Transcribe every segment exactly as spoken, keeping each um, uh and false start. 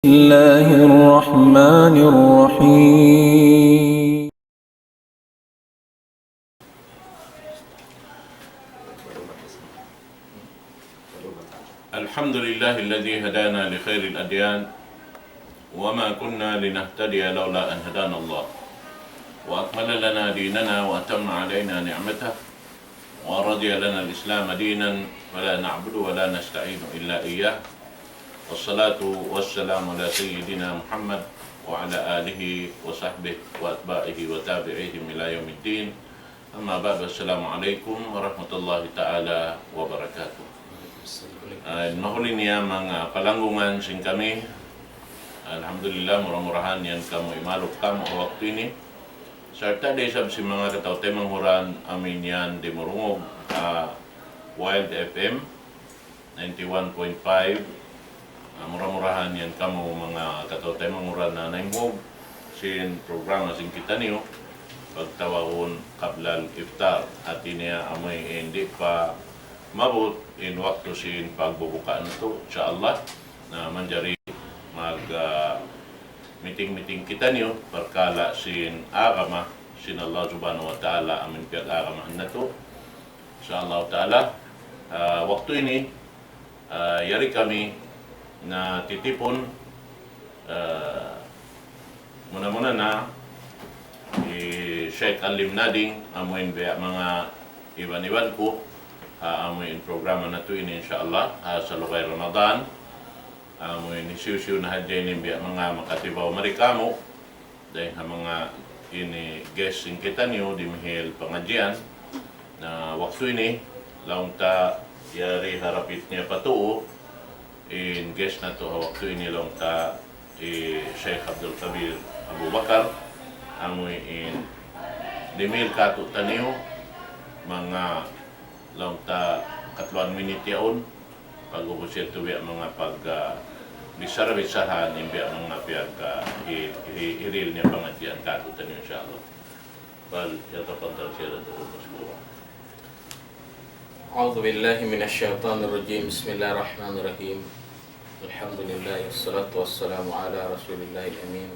الله الرحمن الرحيم. الحمد لله الذي هدانا لخير الأديان وما كنا لنهتدي لولا أن هدانا الله وأكمل لنا ديننا وأتم علينا نعمته ورضي لنا الإسلام دينا فلا نعبد ولا نستعين إلا إياه والصلاة والسلام على سيدنا محمد وعلى آله وصحبه وأتباعه وتابعيهم إلى يوم الدين. أما بعد، السلام عليكم ورحمة الله تعالى وبركاته. Ah, mahuli niya manga palanggungan sin kami. Alhamdulillah, mura-murahan yan kamu imaluk kamu ha waktu ini. Sarta' da isab sin manga kataw-taymanghuran amu in yan dimurungug, ah, Wild F M ninety-one point five. Ah, mura-murahan yan kamu manga kataw-taymanghuran na naimhug sin programa sin kitaniyu pagtawagun Qablal Iftar. Hati niya amu in di' pa maabut in waktu sin pagbubuka natu', insya Allah, na manjari mag, ah, meeting-meeting kitaniyu parkala' sin agama sin Allah Subhanahu wa Ta'ala amu in piyag-agamahan natu'. Insya Allah Ta'ala, ah, waktu ini, ah, yari kami natitipun, ah, muna-muna na hi Sheikh Alim Nading, amu in biya' manga iban-iban ku, ah, amu in programa natu' ini, insya Allah, ah, salugay Ramadan, amu in hisiyu-siyu na hadja ini biya' manga makatibaw mari kamu, dayn ha manga ini guest sin kitaniyu dimihil pangadjian. Na waktu ini, laung ta yari harapit niya pa tuu, in guest natu' ha waktu ini laung ta hi Sheikh Abdul Kabir Abu Bakar, amu in dimihil kātu'niyu manga laung ta katluan minit yaun, pag-ubus yadtu biya' manga pag, ah, bichara-bicharahan in biya' manga piyag, ah, hi-, hi-, hirihil niya pangadjian kātu'niyu, insya Allah. فليتفضل سيادته مشكورا. أعوذ بالله من الشيطان الرجيم. بسم الله الرحمن الرحيم. الحمد لله والصلاة والسلام على رسول الله الأمين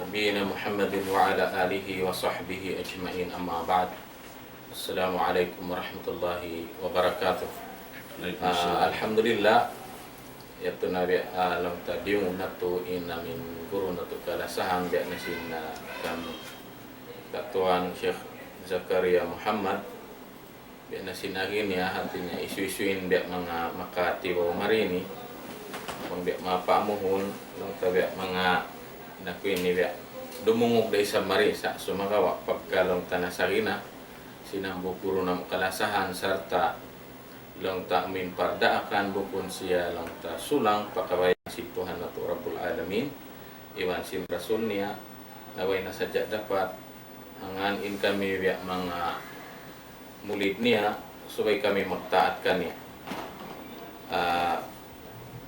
نبينا محمد وعلى آله وصحبه أجمعين. أما بعد. السلام عليكم ورحمة الله وبركاته. Alaykum salam. Ah, alhamdulillah. Yadtu na biya', ah, laung ta diyungug natu' in amu in guru natu' kalasahan biya' na sin, ah, kan Katuan Sheikh Zakaria Muhammad. Biya' na sin agi niya, hati niya hisiyu-siyu in biya' manga makatibaw mari ini. Bang biya' manga paamuhun, laung ta biya' manga naku ini biya' dumungug da isab mari sa sumagawa' pagka laung ta nasagi na sin hambuuk guru namu' kalasahan sarta' laung ta amu in pardaakan bukun siya laung ta sulang pa kabayaan sin Tuhan natu' Rabbul Alamin iban sin Rasul niya, na way na sadja dapat hangkan in kami biya' manga mulid niya, subay kami magtaat kaniya. Ah,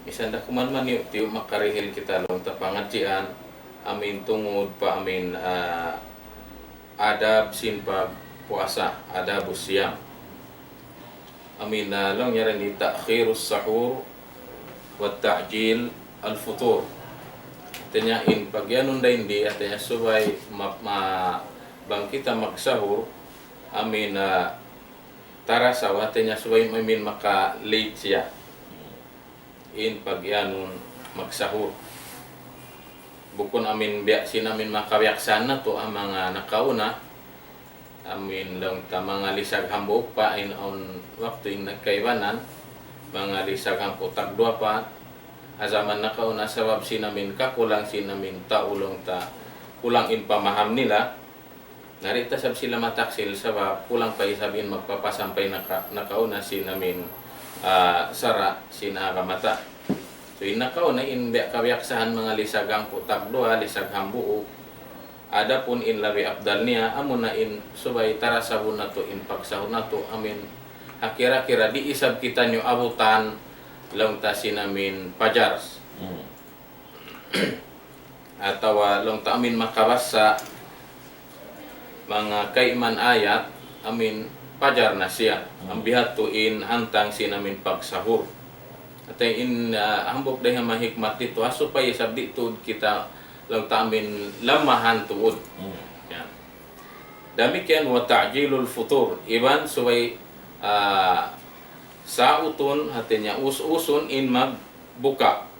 misan da kuman maniyu-tiyu makarihil kita laung ta pangadjian, amu in tungud pa amu in, ah, adab sin pagpuasa, adabus siyam. Amu in, ah, laung niya rin di ta'khirus sahur wa ta'jil al-futur. Hati niya in pagiyanun dayn di, hati niya subay ma-, ma-, bang kita magsahur, amu in, ah, tarasaw, hati niya subay amu in maka-late siya in pagiyanun magsahur. Bukun amu in biya' sin amu in manga kabiyaksahan natu' ha manga nakauna, amu in laung ta manga lisag hambuuk pa in awn waktu in nagkaibanan, manga lisag hangpu' tagduwa pa, ha jaman nakauna sabab sin amu in kakulang sin amu in tau laung ta kulang in pamaham nila, na di' ta isab sila mataksil sabab kulang pa isab in magpapasampay naka-, nakauna sin amu in, ah, sara' sin agama ta. So, in nakauna in biya' kabiyaksahan manga lisag hangpu' tagduwa, lisag hambuuk. Adapun in labi afdal niya, amuna in subay tarasabun natu' in pagsahur natu', amu in ha kira-kira di' isab kitaniyu abutan laung ta sin amu in pajar. Hmm. Atawa laung ta amu in makabasa manga kaiman ayat, amu in pajar na siya. Hmm. Ambiya' hādtu in hantang sin amu in pagsahur. Hati in, ah, hambuuk dayn ha manga hikmat didtu, ha supaya isab di' tuud kita laung ta amin lamahan tuud. Hmm. Yan. Damikkiyan wa ta'jilul futur. Iban subay, ah, sautun, hati niya us-usun in magbuka.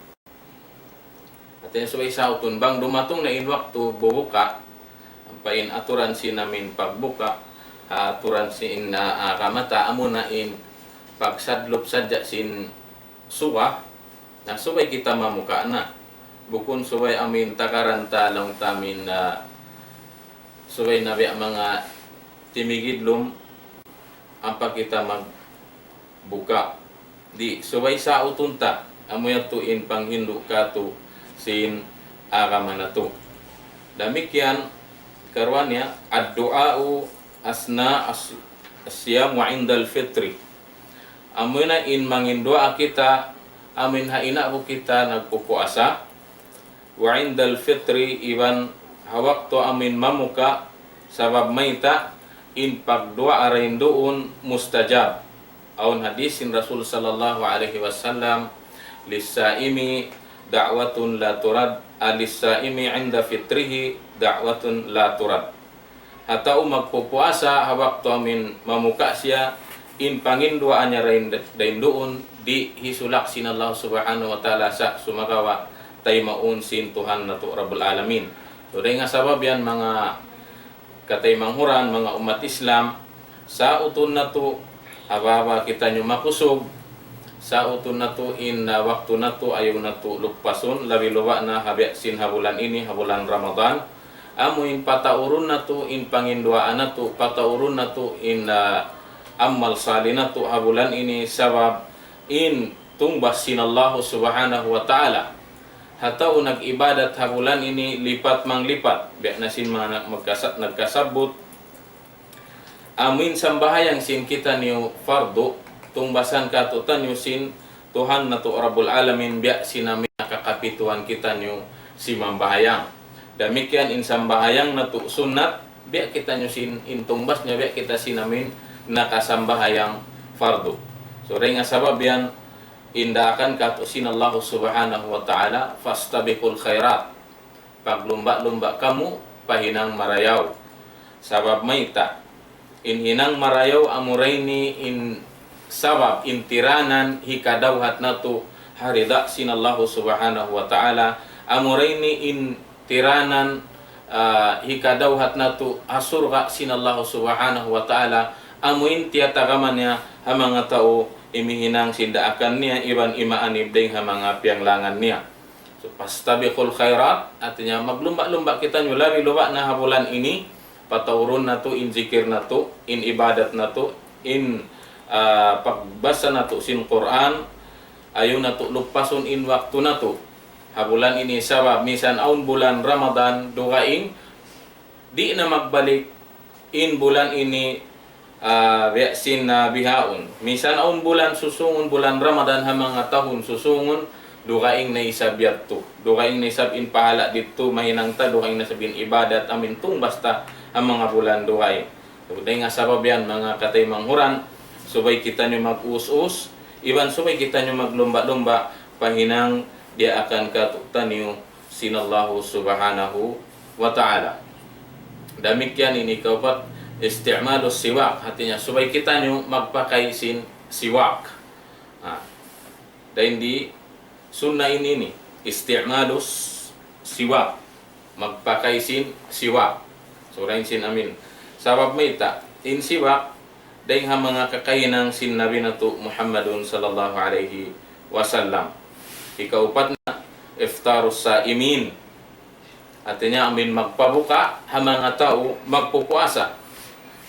Hati niya subay sautun bang dumatung na in waktu bubuka, ampa in aturan sin amin pagbuka, ah, aturan sin, ah, ah, kamata, amuna in pagsadlup sadja sin suga, na subay kita mamuka na. Bukun subay amin takaran ta laung ta amin, ah, subay na biya' manga timigidlum, ampa kita magbuka. Di', subay sautun ta, amu yadtu in panghindu' katu' sin agama natu'. Damikkiyan, karuwa niya, الدعاء أثناء الص-، الصيام وعند الفطر. Amuna in mangin duwaa kita, amin ha ina'bu kita nagpupuasa, وعند الفطر, iban ha waktu amin mamuka, sabab mayta', in pagduwaa dayn duun mustajab. Awn hadis sin Rasul sallallahu alayhi wasallam, للصائم دعوة لا ترد، آه، للصائم عند فطره دعوة لا ترد. Ha tau magpupuasa ha waktu amin mamuka siya, in panginduwaa niya dayn, dayn duun, di' hisulak sin Allah Subhanahu wa Ta'ala sa' sumagawa' taymaun sin Tuhan natu' Rabbul Alamin. So, dayn ha sabab yan manga kataymanghuran, manga ummat Islam, sautun natu', ha baba kitaniyu makusug, sautun natu' in, ah, waktu natu' ayaw natu' luppasun, labi-labi na ha biya' sin ha bulan ini, ha bulan Ramadan. Amu in pataurun natu' in panginduwaa natu', pataurun natu' in, ah, amal salih natu' ha bulan ini, sabab in tungbas sin Allahu Subhanahu wa Ta'ala ha tau nag-ibadat ha bulan ini lipat manglipat. Biya' na sin manga nag-, magkasa-, nagkasabbut, amu in sambahayang sin kitaniyu fardu, tungbasan katu'taniyu sin Tuhan natu' Rabbul Alamin, biya' sin amin nakakapituan kitaniyu simambahayang. Damikkiyan in sambahayang natu' sunnat, biya' kitaniyu sin in tungbas niya, biya' kita sin amin nakasambahayang fardu. So, dayn ha sabab yan, in daakan katu' sin Allahu Subhanahu wa Ta'ala, فاستبقوا الخيرات. Paglumba'-lumba' kamu pa hinang marayaw. Sabab mayta', in hinang marayaw amura ini in sabab, in tiranan hikadawhat natu' ha rida sin Allahu Subhanahu wa Ta'ala, amura ini in tiranan, ah, hikadawhat natu' ha surga' sin Allahu Subhanahu wa Ta'ala, amu in tiyatagama niya ha manga tau imihinang sin daakan niya iban imaanib dayn ha manga piyanglangan niya. So, فاستبقوا الخيرات, artinya maglumba'-lumba' kitaniyu labi-labi na ha bulan ini, pataurun natu' in zikir natu', in ibadat natu', in, ah, pagbasa natu' sin Qur'an, ayaw natu' luppasun in waktu natu'. Ha bulan ini sabab, misan awn bulan Ramadan dugaing, di' na magbalik in bulan ini, ah, biya' sin, ah, bihaun. Misan awn bulan susungun, bulan Ramadan ha manga tahun susungun, dugaing na isab yadtu. Dugaing na isab in pahala' didtu, mahinang ta, dugaing na isab in ibadat, amu in tungbas ta ha manga bulan dugaing. So, dayn ha sabab yan, manga kataymanghuran, subay kitaniyu mag-us-us, iban subay kitaniyu maglumba'-lumba', pa hinang diyaakan katu'taniyu sin Allahu Subhanahu wa Ta'ala. Damikkiyan in ikaupat, استعمال السواك. Hati niya, subay kitaniyu magpakay sin siwak. Ah. Dayn di sunnat ini, استعمال السواك. Magpakay sin siwak. So, dayn sin amin. Sabab mayta', in siwak, dayn ha manga kakahinang sin Nabi natu' Muhammadun sallallahu alayhi wasallam. Ikaupat na, إفطار الصائمين. Hati niya amin magpabuka' ha manga tau magpupuasa.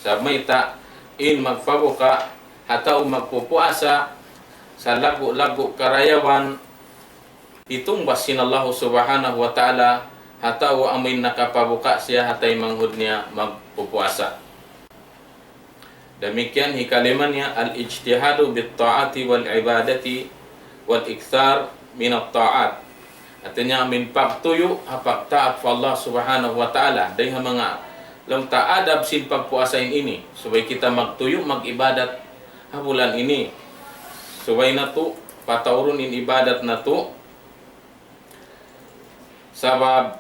Sabab mayta', in magpabuka' ha tau magpupuasa, sa laggu'-laggu' karayawan, hitungbas sin Allahu Subhanahu wa Ta'ala ha tau amin nakapabuka' siya ha taymanghud niya magpupuasa. Damikkiyan hikalima niya, الاجتهاد بالطاعة والعبادة والإكثار من الطاعات. Hati niya amin pagtuyu' ha pagtaat pa Allah Subhanahu wa Ta'ala. Dayn ha manga laung ta adab sin pagpuasa ini. Subay kita magtuyu', mag-ibadat ha bulan ini. Subay natu' pataurun in ibadat natu'. Sabab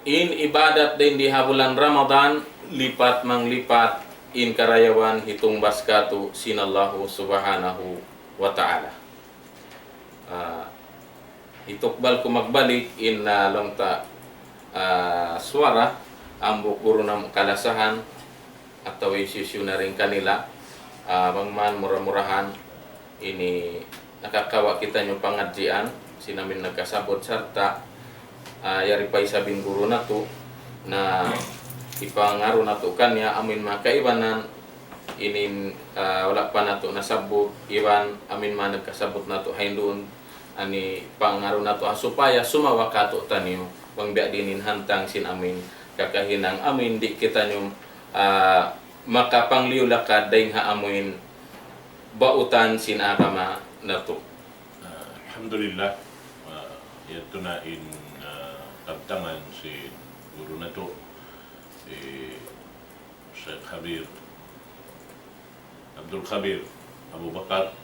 in ibadat dayn di ha bulan Ramadan, lipat manglipat in karayawan hitungbas kātu' sin Allahu Subhanahu wa Ta'ala. Ah, hitukbal ku magbalik in, ah, laung ta, ah, suwara, hambuuk guru namu' kalasahan, atawa hisiyu-siyu na dayn kanila, ah, bang man mura-murahan, ini nakakawa' kitaniyu pangadjian, sin amin nagkasabbut sarta', ah, yari pa isab in guru natu', na hipangaru natu' kaniya, amin manga kaibanan, inin, ah, wala' pa natu' nasabbut, iban amin manga nagkasabbut natu' ha hinduun, ini pangaru natu', ah, supaya sumawa kātu'niyu, bang biya' diin in hantang sin amin kakahinang amin di' kitaniyu, ah, makapangliyu lakad dayn ha amin bautan sin agama natu'. Ah, alhamdulillah. Ah, yadtu na in, ah, kabtangan sin guru natu', eh, Sheikh Khabir, Abdul Khabir Abu Bakar.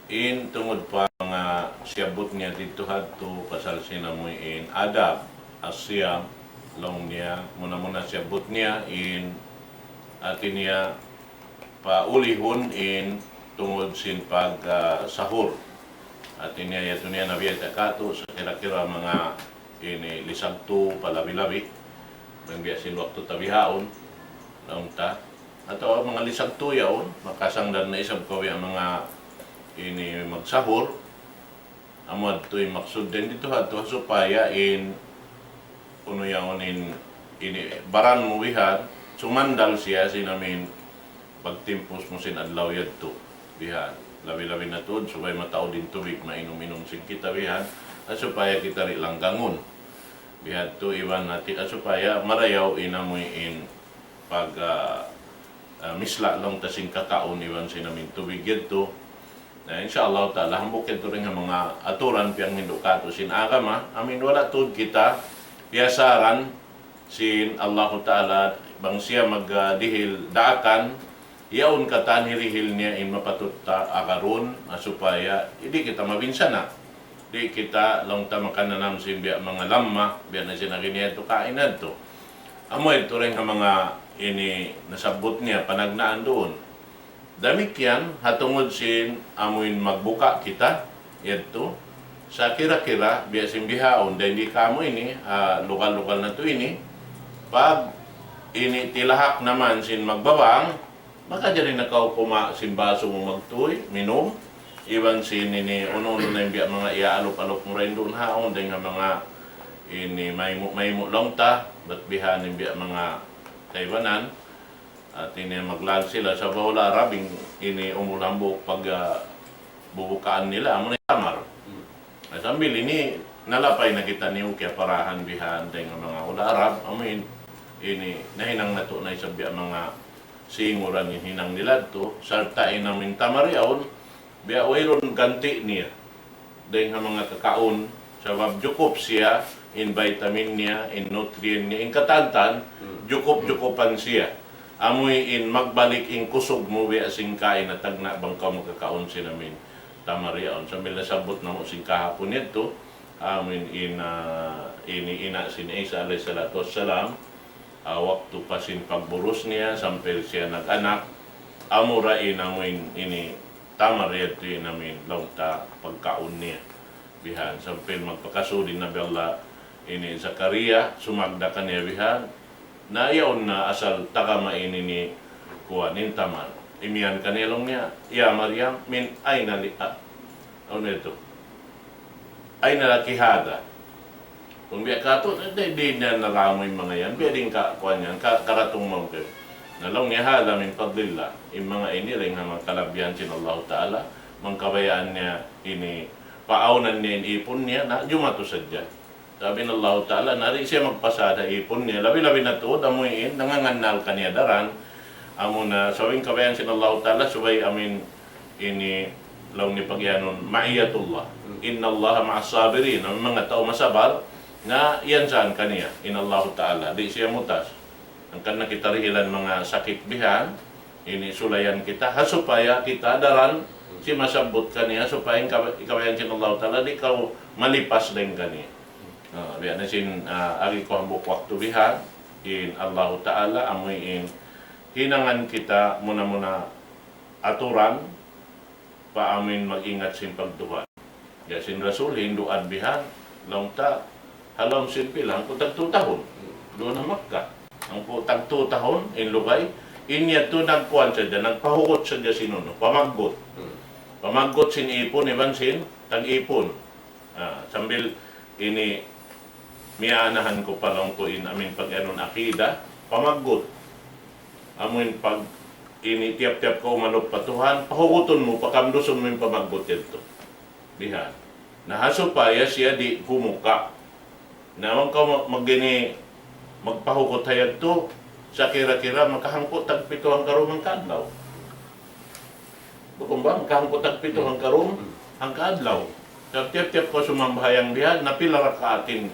In tungud pa manga siyabbut niya didtu hadtu pasal sin amuin adab as-siyam, laung niya, muna-muna siyabbut niya in hati niya paulihun in tungud sin pag, ah, sahur. Hati niya yadtu niya nabiyayta' kātu' sa kira-kira manga ini lisag tu palabi-labi. Bang biya' sin waktu ta bihaun, laung ta. Atawa manga lisag tu yaun, makasangdan na isab kaw biya' manga ini magsahur. Amu yadtu in maksud dayn didtu hadtu supaya in unu yaun in ini baran mu bihan, sumandal siya sin amin pagtimpus mu sin adlaw yadtu. Bihan. Labi-labi na tuud, subay mataud in tubig, mainum-inum sin kita bihan. At supaya kita di' langgangun. Bihadtu iban hati, at supaya marayaw in amuin in pag, ah, ah, misla' laung ta sin kakaun iban sin amin tubig yadtu. Na, insya Allah Ta'ala, hambuuk yadtu dayn ha manga aturan piyanghindu' kātu' sin agama, amin wala' tuud kita piyasaran sin Allahu Ta'ala, bang siya mag, ah, dihil daakan, yaun katan hirihil niya in mapatut ta agarun, ah, supaya di' kita mabinsana'. Di' kita laung ta makananam sin biya' manga lamma, biya' na sin agi niya yadtu kain yadtu. Amu yadtu dayn ha manga ini nasabbut niya panagnaan duun. Damikkiyan, ha tungud sin amuin magbuka kita, yadtu, sa kira-kira, biya' sin bihaun, dayn di kamu ini, ah, lugal-lugal natu' ini, pag ini tilahak naman sin magbabang, makajari na kaw kuma' sin basu mu magtuy, minum, iban sin ini unu-unu na in biya' manga iyaalup-alup mu dayn duun haun, dayn ha manga ini maymu'-maymu' laung ta, bat bihan in biya' manga kaibanan, hati niya maglaag sila sa bahula' Arab in ini umul hambuuk pag, ah, bubukaan nila, amu na in tamar. Na sambil ini nalapay na kitaniyu kiyaparahan bihan dayn ha manga hula' Arab, amuin ini nahinang natu' na isab biya' manga singuran in hinang nila yadtu, sarta' in amuin tamar yaun, biya' wayruun ganti' niya dayn ha manga kakaun, sabab jukup siya in vitamin niya, in nutrient niya, in katantan, jukup-jukupan siya. Amuin magbalik in kusug mu biya' sin kain na tagna' bang kaw makakaun sin amuin tamar yaun. Sambil nasabbut namu' sin kahapun yadtu, amuin in, ah, ini ina' sin Isa alayhi salatu wassalam, ah, waktu pa sin pagburus niya, sampay siya nag-anak, amura in amuin ini tamar yadtu in amuin laung ta pagkaun niya. Bihan, sampay magpakasud in Nabi Allah ini Zakaria, sumagda kaniya bihan, na yaun na asal tagama ini ni kuwan, in tamar. Imiyan kaniya laung niya, "Ya Maryam, min ayna li-, a-, unu yadtu? Ayna laki hadha?" Kung biya' katu', di', di' niya naramu in manga yan. Biya' diin ka, kuwan yan, ka-, karatung mawn kayu. Na laung niya, "Hadha min fadlillah." In manga ini, dayn ha manga kalabihan sin Allahu Ta'ala, mangkabayaan niya ini, paawnan niya in ipun niya, na jumatu sadja. Sabab in Allahu Ta'ala, na di' siya magpasad ha ipun niya. Labi-labi na tuud, amuin, nangangannal kaniya daran. Amuna, sabab in kabayaan sin Allahu Ta'ala, subay amuin ini laung niya pagiyanun, ma'iyatullah. Innallaha ma'as sabirin. Amuin manga tau masabar, na iyansahan kaniya in Allahu Ta'ala. Di' siya mutas. Hangkan na kita dihilan manga sakit bihan, ini sulayan kita, ha supaya kita daran Simasabbut kaniya supaya in kab-, in kabayaan sin Allahu Ta'ala di' kaw malipas dayn kaniya. Ah, biya' na sin, ah, agi ku hambuuk waktu biha', in Allahu Ta'ala amuin hinangan kita muna-muna aturan pa amuin mag-ingat sin pagduwaa. Ya sin Rasul, hinduan biha', laung ta, ha lawm sin pila, hangpu' tagtū tahun. Duun ha Makkah. Hangpu' tagtū tahun, in lugay, in yadtu nagkuwan sadja, nagpahugut sadja sin unu, pamaggut. Pamaggut sin ipun, iban sin tag-ipun. Ah, sambil ini miyaanahan ku pa laung ku in amuin pag-anun akida, pamaggut. Amuin pag ini tiyap-tiyap kaw umalup pa Tuhan, pahugutun mu, pakamdusun mu in pamaggut yadtu. Biha'. Na ha supaya siya di' gumuka'. Na bang kaw mag-, mag-ini, magpahugut ha yadtu, sa kira-kira makahangpu' tagpitu hangkarum hangkaadlaw. Bukun ba, makahangpu' tagpitu hangkarum hangkaadlaw. Sa tiyap-tiyap kaw sumambahayang biha', na pila rakaat in,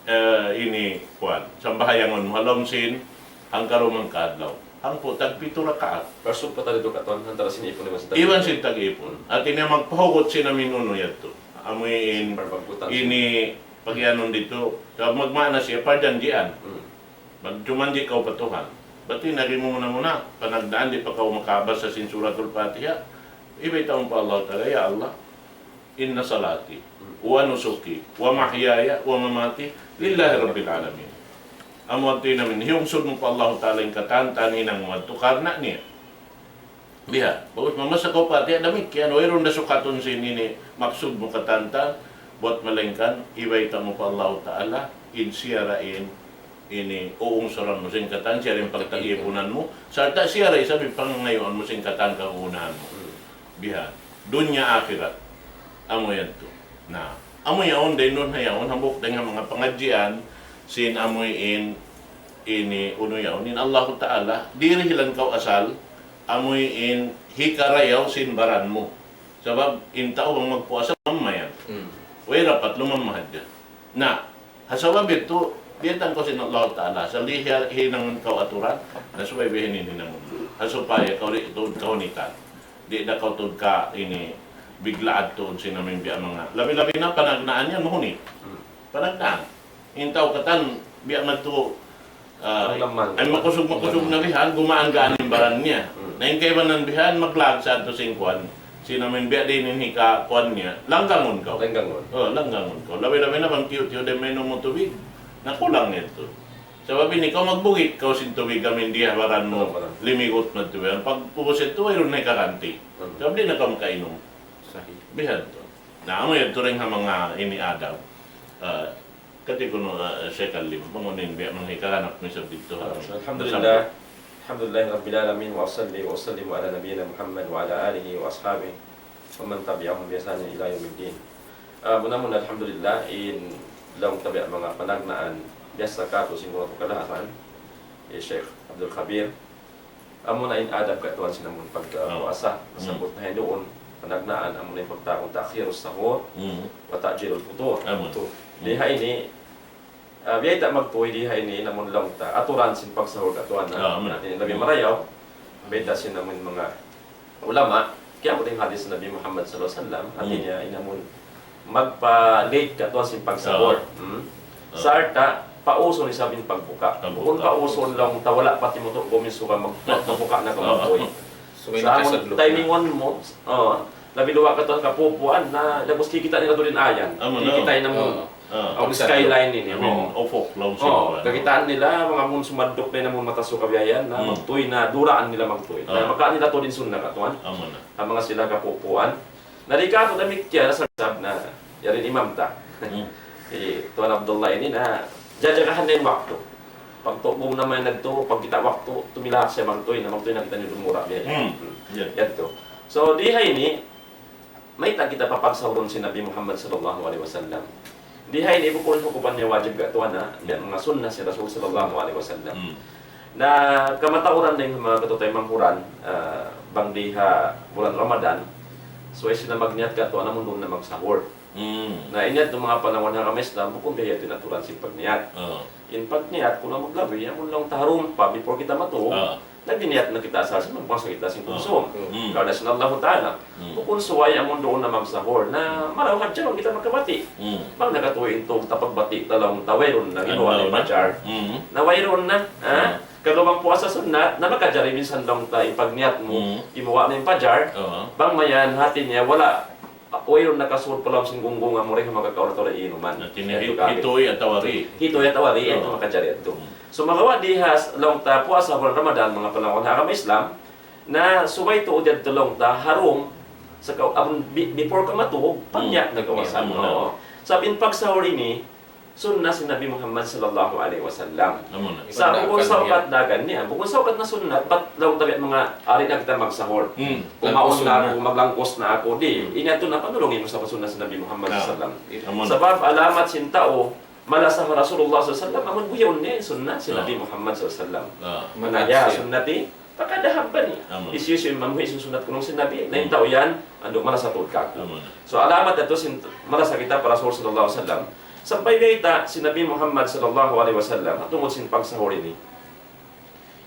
eh, ini, kuwan, sambahayangun mu ha lawm sin hangkarum hangkaadlaw. Hangpu' tagpitu rakaat. Parsugpatan niya katuan antara sin ipun iban sin tag-ipun. Iban sin tag-ipun. Hati niya magpahugut sin amuin unu yadtu. Amuin ini pagiyanun ditu. Sa magmaana siya parjanjian. Hmm. Magjumanji' kaw pa Tuhan. Bat in agi mu muna-muna, panagnaan di' pa kaw makabasa sin Suratul Fatiha, ibayta' mu pa Allah Ta'ala, "Ya Allah, إن صلاتي ونسكي ومحياي ومماتي لله رب العالمين." Amu yadtu in amuin, hiyungsud mu pa Allah Ta'ala in katan-katan hinang mu yadtu karna' niya. Biha', bagus mamasa kaw Fatiha damikkiyan, wayruun da sukatun sin ini maksud mu katan-katan, bat malaingkan, ibayta' mu pa Allah Ta'ala, in siya ra in ini uungsuran mu sin katan, siya ra in pagtag-ipunan mu, sarta' siya ra isab in pangangayuan mu sin katan kagunahan mu. Hmm. Biha'. Dunya akhirat. Amu yadtu. Na, amu yaun, dayn duun ha yaun, hambuuk dayn ha manga pangadjian, sin amuin, ini, unu yaun, in Allahu Ta'ala, dirihilan kaw asal, amuin hikarayaw sin baran mu. Sabab, in tau bang magpuasa, lumamma yan. Hmm. Way dapat lumamma hadja. Na, ha sabab yadtu, biyaytaan kaw sin Allah Ta'ala, sa' liya hinangun kaw aturan, na subay biya' ini in hinangun. Ha supaya kaw di' tuud kahunitan. Di' da kaw tuud ka ini biglaat tuud sin amuin biya' manga. Labi-labi na panagnaan yan, mahunit. Hmm. Panagnaan. In tau katan, biya' madtu, ah, ay makusug-makusug na bihan, gumaan-gaan in baran niya. Hmm. Na in kaibanan bihan, maglag sa adtu sin kuwan. Sin amuin biya' diin in hika kuwan niya, langgangun kaw. Langgangun. Oh, langgangun kaw. Labi-labi na bang tiyu'-tiyu' da mainum mu tubig, na kulang yadtu. Sabab ini kaw magbugit kaw sin tubig amuin di ha baran mu, limigut na tubig. Pag-ubus yadtu, wayruun na hikaganti'. Hmm. Sabab di' na kaw makainum. Sahih. Bihan tu. Na, amu yadtu dayn ha manga ini adab. Ah, Kati kunu', ah, Sheikh Alim, bang unu in biya' manga hikahanap mu isab didtu ha. Alhamdulillah. Alhamdulillahi Rabbil Alamin, wa salli wa sallim ala nabiyyina Muhammad wa ala alihi wa ashabihi wa man tabi'ahum bi ihsanin ila yawmiddin. Ah, muna-muna, alhamdulillah, in laung ta biya' manga panagnaan, biyasa katu' sin mura tu kalahasan, ya Sheikh Abdul Khabir. Amuna in adab katuan sin amun pagpuasa. Nasabbut na yan duun. Panagnaan, amuna in pagtawagun تأخير السحور وتعجيل الفطور. Di ha ini, ah, biyayta' magtuy di ha ini, namun laung ta, aturan sin pagsahur katuan na. Hati niya labi marayaw, biyayta' sin amun manga ulama, kiyamut in hadis Nabi Muhammad sallallahu alayhi wasallam, hati niya in amun magpa-late katuan sin pagsahur. Hmm. Sarta', pausun isab in pagbuka. Bukun pausun laung ta wala' pa timutu' gumis suga mag-, magbuka na kaw magtuy. Sa' amun timingun mu, labi luwa' katuan kapupuan na, dagbus kikita' nila tuud in ayan. Kikita' in amun, amun skyline ini. Amun ufuk laung sin kuwan. Kakitaan nila, manga amun sumadduk na in amun mata suga biya' yan, na magtuy na, duraan nila magtuy. Na makawa' nila tuud in sunnat katuan. Ha manga sila kapupuan. Na di' katu' damikkiyan, nasab-sab na, yari in imam ta. Hmm. Hi Tuan Abdullah ini na, jajagahan niya in waktu. Pagtuug naman nagtu, pagkita' waktu, tumilahak siya magtuy, na magtuy na kitaniyu dumura biya' yan. Hmm. Yadtu. So, di ha ini, mayta' kita papagsahurun sin Nabi Muhammad sallallahu alayhi wasallam. Di ha ini bukun hukuman niya wajib katuan na, biya' manga sunnah sin Rasul sallallahu alayhi wasallam. Hmm. Na kamatauran dayn ha manga kataymanghuran, ah, bang di ha bulan Ramadan, subay sila magniyat katuan amun duun na magsahur. Hmm. Na in yadtu manga panaw ha agama Islam, bukun biya' ha yadtu in aturan sin pagniyat. In pagniyat, kunu' maglabi, amun laung ta ha rumpa, before kita matug, Nagniyat na kita asal sin magpuasa kita sin kunsum. Hmm. Karna' sin Allahu Ta'ala. Hmm. Bukun subay amun duun na magsahur. Na marayaw hadja bang kita makabati'. Hmm. Bang nakatuy in tug ta pagbati' ta laung ta wayruun na gimuwa' na in pajar. Hmm. Na wayruun na, ha? Hmm. Kalu bang puasa sunnat, na makajari minsan laung ta in pagniyat mu, hmm, gimuwa' na in pajar. Oo. Bang mayan hati niya, wala', wayruun nakasud pa lawm sin gunggungan mu dayn ha makakaun atawa inuman. Hati niya, hituy atawa di'. Hituy atawa di', yadtu makajari yadtu. Hmm. Sumagawa' di ha s-, laung ta puasa bulan Ramadan, manga palangga' ha agama Islam, na subay tuud yadtu laung ta ha dum, sa' ka, amun bi-, before kaw matug, hmm, pagniyat na kaw asal. Niyat na. Oo. Sabab in pagsahur ini, sunnat sin Nabi Muhammad sallallahu alayhi wasallam. Amu na. Sa' bukun saukat dagan niya. Bukun saukat na sunnat, bat laung ta biya' manga ari na kita magsahur. Hmm. Kumaun na aku, maglangkus na aku, di'. Hmm. Ini yadtu na panulungi mu sa' sunnat sin Nabi Muhammad sallallahu alayhi wasallam. Amu na. Sabab alamat sin tau malasa ha Rasulullah sallallahu alayhi wasallam, amun buhiun niya in sunnat sin Nabi Muhammad sallallahu alayhi wasallam. Ah. Mana ya sunnati, faqad ahabbani. Amu na. Hisiyu-siyu in mamuhi' sin sunnat ku laung sin Nabi, na in tau yan, andu' malasa tuud kāku'. Amu na. So, alamat yadtu sin malasa kita pa Rasul sallallahu alayhi wasallam. Sampay bayta' sin Nabi Muhammad sallallahu alayhi wasallam, ha tungud sin pagsahur ini.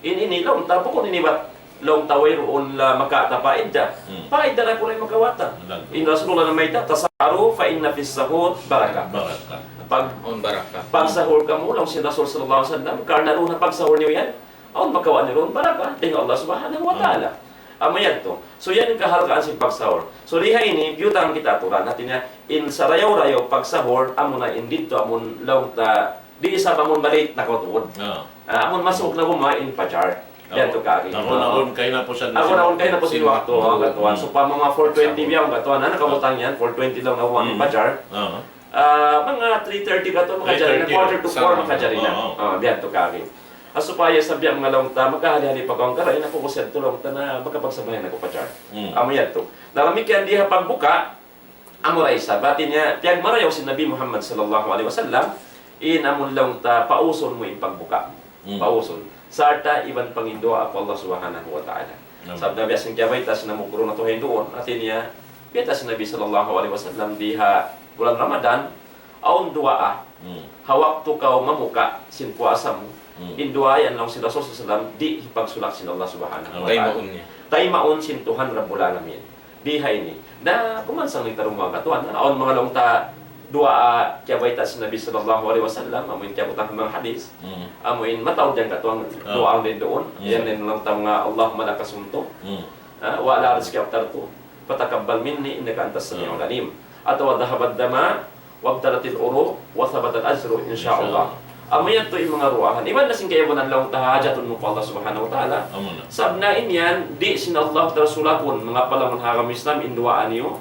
In ini, laung ta, bukun ini bat, laung ta, wayruun la makawa' ta paidda. Hmm. Paidda na kunu' in makawa' ta. Lagi. In Rasulullah namayta', "Tasaharu fa inna fis sahur baraka." Baraka. Pag-, awn baraka. Pagsahur kamu, laung sin Rasul sallallahu alayhi wasallam, karna' duun ha pagsahur niyu yan, awn makawa' niyu duun baraka dayn ha Allah Subhanahu wa Ta'ala. Amu yadtu. So, yan in kahalgaan sin pagsahur. So, di ha ini, biyutang kita aturan. Hati niya, in sarayaw-rayaw pagsahur, amu na in didtu, amun laung ta, di' isab amun malate na kaw tuud. Ah. Ah, amun masuk na gumuwa' in pajar. Yadtu kari. Awn, awn kahinapusan na sin waktu. Awn kahinapusan sin waktu, ha, katuan. Hmm. So, pa manga four twenty biya', katuan, na nakabutang yan, four twenty laung na gumuwa' in pajar. Ah. Ah, manga three thirty katu', makajari na, quarter to four, makajari na. Oo. Ah, biya' yadtu kari. Ah, supaya sa' biya' manga laung ta, makahali-hali pa kaw hangkaray, na focus yadtu laung ta na makapagsambahayang na kaw pajar. Hmm. Amu yadtu. Na damikkiyan di ha pagbuka, amu ra isab. Hati niya, piyagmarayaw sin Nabi Muhammad sallallahu alayhi wasallam, in amun laung ta, pausun mu in pagbuka. Hmm. Pausun. Sarta' iban panginduwaa pa Allah Subhanahu wa Ta'ala. Amin. Sabab na biya' sin kiyabayta' sin amu guru natu' hinduun. Hati niya, bayta' sin Nabi sallallahu alayhi wasallam di ha bulan Ramadan, awn duwaa. Hmm. Ha waktu kaw mamuka sin puasa mu, hmm, in duwaa yan laung sin Rasul sallallahu alayhi wasallam, di' hipagsulak sin Allah Subhanahu wa Ta'ala. Taymaun niya. Taymaun sin Tuhan Rabbul Alamin. Di ha ini. Na, kumansang ni tarumuwa katuan, na, awn manga laung ta duwaa, ah, kiyabayta' sin Nabi sallallahu alayhi wasallam, amu in kiyabutang ha manga hadith, hmm, amu in mataud yan katuan, ah, duwaa awn duun, hmm, yan in laung ta manga, "Allahumma laka sumtu, hmm, ah, wa ala rizqika aftartu, fataqabbal minni innaka antas sami'ul alim." Atawa, "Dhahabad dama, wabtalatil uruq, wa thabatal ajru, insha Allah." Insha Allah. Amu yadtu in manga duwaahan. Iban na sin kaibanan laung ta hahajatun mu pa Allah Subhanahu wa Ta'ala. Amu na. Sabab na in yan, di' sin Allah Ta'ala sulakun, manga palangga' ha agama Islam, in duwaa niyu.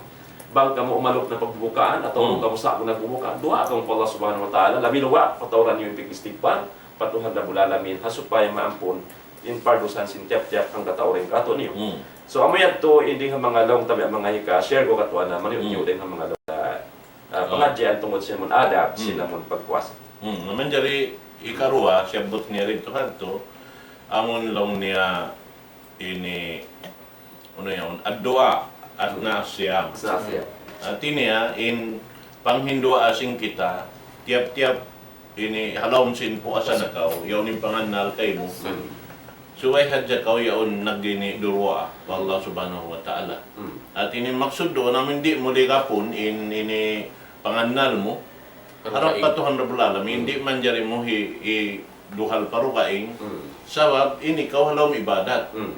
Bang kamu umalup na pagbubukaan, atawa, hmm, bang kamu sa'bu na bubuka, duwaa kamu pa Allah Subhanahu wa Ta'ala. Labi luwa', patauran niyu in pag-istigfar pa Tuhan Rabbul Alamin, ha supaya maampun in pardusahan sin tiyap-tiyap hangkatau dayn kātu'niyu. Hmm. So, amu yadtu, in di ha manga laung ta biya' manga hika-share ku katuan na maniyu'-niyu', hmm, dayn ha manga laung ta, ah, ah, pangadjian tungud sin amun adab, hmm, sin amun pagpuasa. Hmm, na manjari ikaruwa, siyabbut niya rin tu kadtu, amun laung niya ini, unu yaun, ad-du'a, athna siyam. Athna siyam. Hati niya, in panghinduwaa sin kita, tiyap-tiyap ini ha lawm sin puasa na kaw, yaun in pangannal kaymu. Hmm. Subay hadja kaw yaun nag-ini duwaa pa Allah Subhanahu wa Ta'ala. Hmm. Hati niya maksud duun amun di' mu ligapun in ini pangannal mu. Harap pa Tuhan Rabbul Alamin, hmm, di' manjari mu hi-, hi-, duhal pa dugaing. Hmm. Sabab ini kaw ha lawm ibadat. Hmm.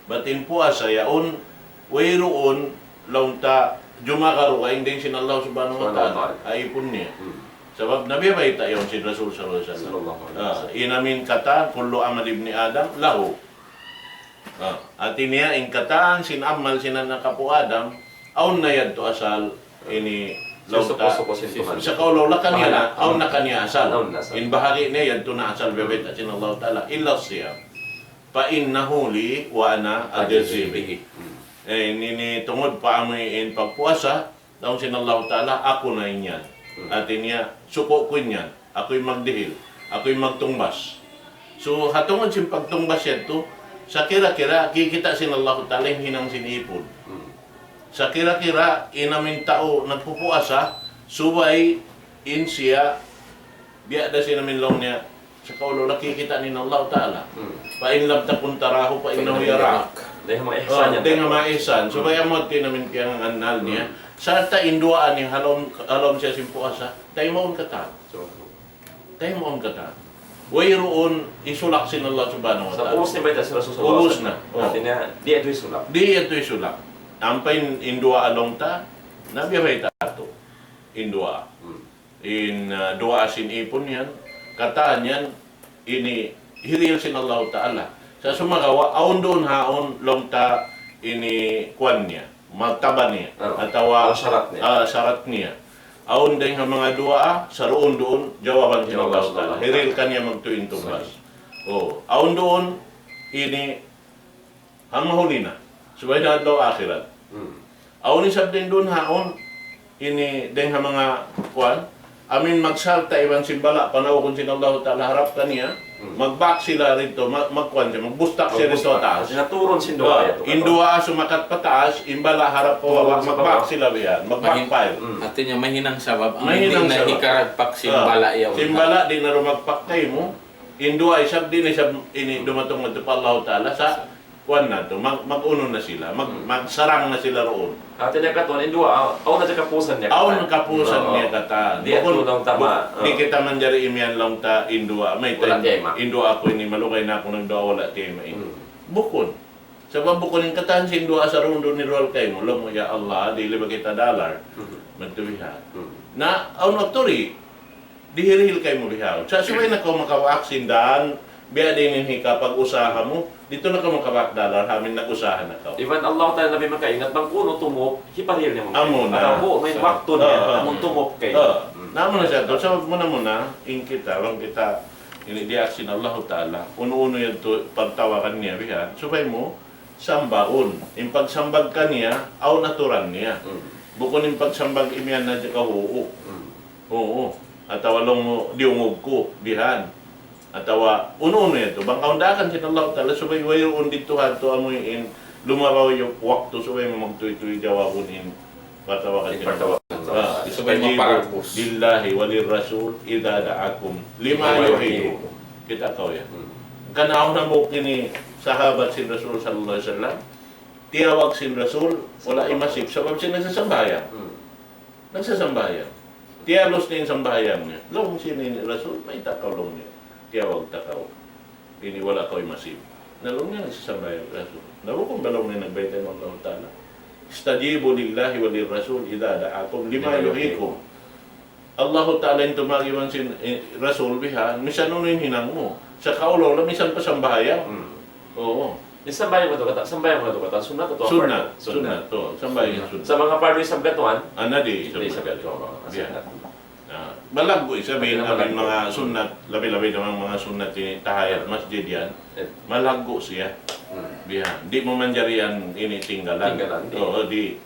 Bat in puasa yaun, wayruun laung ta jumaga dugaing dayn sin Allah Subhanahu wa Ta'ala. Subhanahu wa Ta'ala. Ha ipun niya. Hmm. Sabab nabiyabayta' yaun sin Rasul sallallahu alayhi wasallam. Sallallahu alayhi wasallam. Ah, in amin katan, "Kullu amal ibni Adam lahu." Ah, hati niya, in katan sin amal sin anak apu' Adam, awn na yadtu asal ini laung ta. Suku-suku sin Tuhan. Sa' kaw laung na kaniya na, awn na kaniya asal. Awn na asal. In bahagi' niya yadtu na asal biyabayta' sin Allah Ta'ala. "Illa siyam. Fa innahu li wa ana ajzi bihi." Hmm. Eh, ini, ini tungud pa amu in pagpuasa, laung sin Allah Ta'ala, aku na in yan. Hmm. Hati niya, suku' ku in yan. Aku in magdihil. Aku in magtungbas. So, ha tungud sin pagtungbas yadtu, sa' kira-kira, kikita' sin Allah Ta'ala in hinang sin ipun. Hmm. Sa' kira-kira, in amin tau nagpupuasa, subay in siya, biya' da sin amin laung niya, Sa' kaw laung nakikita' in Allah Ta'ala. Hmm. فإن لم تكن تراه فإنه يراك. Dayn ha manga ihsan. Oh, yan. Dayn ha manga ihsan. Hmm. Subay amu yadtu in amu in piyangannal niya. Hmm. Sarta' in duwaa niya ha lawm, ha lawm siya sin puasa. Taymaun katan. So, taymaun katan. Wayruun hisulak sin Allah Subhanahu wa Ta'ala. Sa' ubus na bayta' sin Rasul sallallahu alayhi wasallam. Ubus na. Oh. Hati niya, di' yadtu hisulak. Di' yadtu hisulak. Ampa in, in duwaa laung ta, na biya' bayta' yadtu. In duwaa. Hmm. In, ah, duwaa sin ipun yan, katan yan, ini hirihil sin Allahu Ta'ala. Sa' sumagawa', awn duun ha awn laung ta ini kuwan niya, martaba niya, ah, atawa, ah, sarat niya. Ah, sarat niya. Awn dayn ha manga duwaa, saruun-duun, jawaban sin Allahu Ta'ala. Jawaban sin Allahu Ta'ala. Hirihil kaniya magtuy in tungbas. Sahih. Oh, awn duun, ini ha mahuli na. Subay na adlaw akhirat. Hmm. Awn isab dayn duun ha awn, ini dayn ha manga kuwan, amu in magsarta' iban sin bala' panawgun sin Allahu Ta'ala harap kaniya, hmm, magbak sila didtu, ma-, magkuwan siya, magbustak siya didtu ha taas. Magbustak. Hati niya turun sin duwaa yadtu. Ah, in duwaa sumakat pa taas, in bala' harap pa baba', magbak sila biya' yan, magbak pile. Mahin-, hmm. Hati niya mahinang sabab, amu in di' na hikaragpak sin bala' yaun. Ah, sin bala' di' na rumagpak kaymu, in duwaa isab di' na isab ini dumatung madtu pa Allahu Ta'ala sa' kuwan na tu, mag-, mag-unu na sila, mag-, hmm, magsarang na sila duun. Hati niya katan, in duwaa, awn na siya kapusan niya katan. Awn kapusan niya katan. Oo. Di' yadtu laung ta ma-, di' kita manjari imiyan laung ta in duwaa, mayta' in duwaa ku ini malugay na aku nagduwaa, wala' tiyayma' in. Hmm. Bukun. Sabab bukun in katan sin duwaa saruun-duun hiruwal kaymu. Laung mu, "Ya Allah, dihili ba kita dollar?" Hmm. Magtuy ha. Hmm. Na, awn waktu di', dihirihil kaymu bihaun. Sa' subay na kaw makawaak sin dan, biya' diin in hikapag-usaha mu, didtu na kaw makawaak dollar, ha amin nag-usaha na kaw. Iban Allah Ta'ala labi makaingat, bang kunu' tumup, hiparihil niya mu. Amu na. Atawa bu, may waktu niya, ah, ah, amun tumup kaymu. Ah, hmm. Na amu na siya tu. Sabab muna-muna, in kita, bang kita, ini diyaak sin Allah Ta'ala, unu-unu yadtu pagtawagan niya bihan, subay mu, sambagun. In pagsambag kaniya, awn aturan niya. Hmm. Bukun in pagsambag imiyan na hadja kaw, "Oo." Hmm. "Oo." Atawa laung mu, "Diyungug ku," bihan. Atawa, unu-unu yadtu. Bang kaw daakan sin Allah Ta'ala, subay wayruun didtu ha yadtu amu in lumaraw in waktu, subay mu magtuy-tuy jawabun in patawagan sin Allah. Patawagan. Ah, استجيبوا لله وللرسول إذا دعاكم لما يحييكم. Kita' kaw yan. Hmm. Kan awn hambuuk ini sahabat sin Rasul sallallahu alayhi wasallam, tiyawag sin Rasul, wala' imasib, sabab siya nagsasambahayang. Hmm. Nagsasambahayang. Tiyalus niya in sambahayang niya. Laung sin ini Rasul, "Mayta' kaw," laung niya, "tiyawag ta kaw? Ini wala' kaw imasib." Na laung niya, "Nagsasambahayang Rasul." Na bukun ba laung niya nagbayta' in Allah Ta'ala, "استجيبوا لله وللرسول إذا دعاكم لما يحييكم." Allahu Ta'ala in tumawag iban sin, eh, Rasul bihan, misan unu in hinang mu. Sa' kaw laung, misan pa sambahayang. Hmm. Oo. In sambahayang mu yadtu katan, sambahayang mu yadtu katan, sunnat atawa fardu? Sunnat. Sunnat. Sunnat, oo. Sambahayang sunnat. Sa' manga fardu isab katan? Ah, di' isab katan. Di' isab katan. Oo, bihan. Sunnat. Ah, malaggu' isab in, amin manga sunnat, labi-labi na manga sunnat ini tahiyat masjid yan. Eh. Malaggu' siya. Hmm. Bihan. Di' mu manjari yan ini tinggalan. Tinggalan, di'. Oo, di'.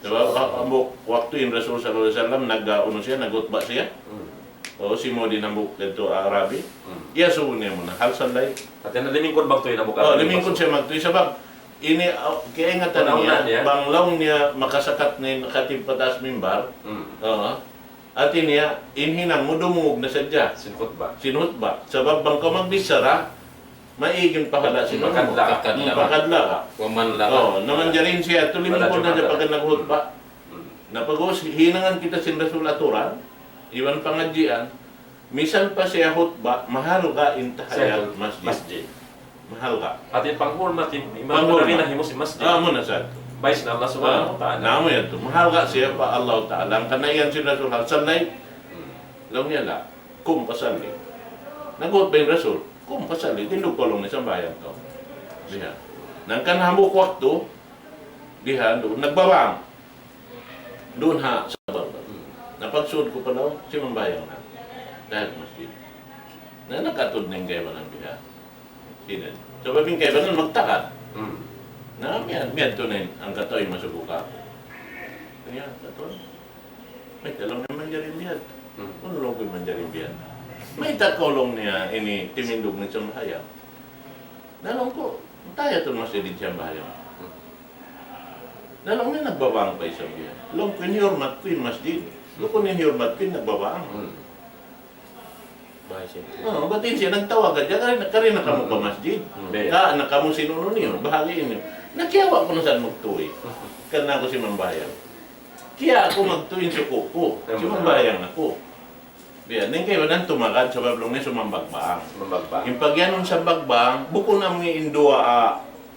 Sabab, ah, hambuuk waktu in Rasul sallallahu alayhi wasallam, nag-, ah, unu siya, nag-khutba siya. Hmm. O, simud in hambuuk yadtu Arabi. Hmm. Iyasubu niya muna. Hal sallay. Hati niya limingkud magtuy in hambuuk Arabi. O, limingkud siya magtuy. Sabab, ini, ah, kaingatan niya, bang laung niya makasakat na in khatib pa taas mimbar. Hmm. Oo. Hati niya, in hinang mu dumungug na sadja. Sin khutba. Sin khutba. Sabab bang kaw magbichara, maig in pahala' sin umur. Pakadlaga. Hmm, pakadlaga. Wa man laga. O, na manjari in siya, tulimingkud na sadja pagka nagkhutba. Hmm. Na pag-ubus, hinangan kita sin Rasul aturan, iban pangadjian, misan pa siya khutba, mahalga' in tahiyat masjid. Masjid. Mahalga'. Hati panghulmat in, in panghunahin mu sin masjid. Ah, muna sa. Bay sin Allah Subhanahu wa Ta'ala. Ah, na amu yadtu. Mahalga' siya pa Allah Ta'ala. Hangkan na iyan sin Rasul, hal sallay. Hmm. Laung niya la. Qum fasalli. Nagkhutba in Rasul. Qum fasalli. Tindug kaw laung niya sambahayang kaw. Bihan. Hangkan hambuuk waktu, bihan, duun, nagbabang. Duun ha sabab. Hmm. Na pagsud ku pa laung, simambahayang na. Tahiyat masjid. Na nakatud na in kaibanan bihan. Sila. Sabab in kaibanan magtakad. Hmm. Na, miyad-, miyadtu na in, hangkatau in masubuka. Kaya, katuan. Mayta' laung niya manjari bihan. Hmm. Unu laung ku manjari bihan. Mayta' kaw laung niya ini timindug na sambahayang. Na laung ku, tahiyat masjid in sambahayang. Hmm. Na laung niya nagbabang pa isab yan. Laung ku, in hiyurmat ku in masjid. Bukun in hiyurmat ku in nagbabang. Hmm. Bahay sentro. Oh, bat in siya nagtawag ka, kari, kari na kamu pa masjid. Hmm. Ka, na kamu sin unu niyu, bahagi niyu. Na kiyawa' ku na sa magtuy. Kan aku simambahayang. Kiyawa' aku magtuy in suku' ku. Simambahayang aku. Biya', in kaibanan tumagad sabab laung niya sumambag bang. Sumambag bang. In pagiyanun sambag bang, bukun amu in duwaa, ah,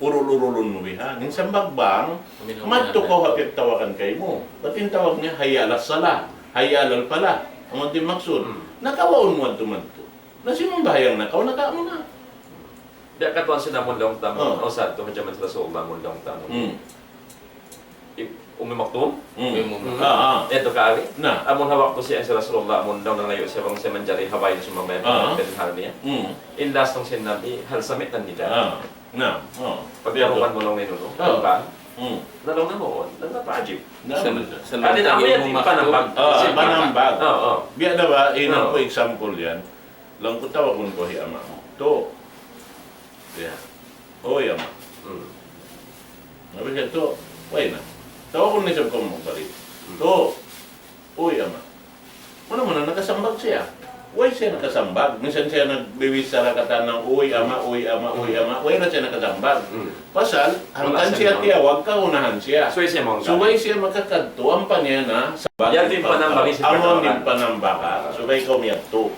urul-urulun mu bihan. In sambag bang, madtu kaw ha piyagtawagan kaymu. Bat in tawag niya, hayya alas salah, hayya alal falah. Amu in maksud. Hmm. Na kawaun mu madtu-madtu. Na simambahayang na kaw, na kamu na. Biya' katuan sin amun laung ta amun, oh, sa' tuud ha jaman Rasulullah amun laung ta amun. Hmm. I-, Ummi Maktum? Hmm. Ummi Maktum. Ah, ah. Yadtu kari. Na. Amun ha waktu siya sin Rasulullah amun laung nangayu' siya bang siya manjari ha bay niya sumambahayang, ah, ha hal niya. Hmm. In last laung sin Nabi, hal sami'tan nida. Ah. Na. Oh. Pagkarupan mu laung niya, no? Ah. Diba? Hmm. Na laung niya, "Huun, lam ata'jib." Na. Sal-, sal-, Adi na, amu yan, Ummi Maktum. Panambag. Ah, panambag. Oo, oo. Biya' da ba, in, oo, aku example yan. Laung ku tawagun ku hi ama' mu. Tu. Ya. Uy, ama'. Hmm. Laung niya, "Tu, way na." Tawagun niya isab kaw magbalik. Hmm. "Tu, uy, ama'." Muna-muna nakasambag siya. Way siya nakasambag. Minsan siya nagbibichara katan, "Uy, ama', uy, ama', uy, ama'." Way na siya nakasambag. Hmm. Pasal, hangkan siya tiyawag, kaunahan siya. Subay siya mangkal. Subay siya makakadtu, ampa niya na, sa-, yan in panambag, amun in panambag, subay kaw miyadtu.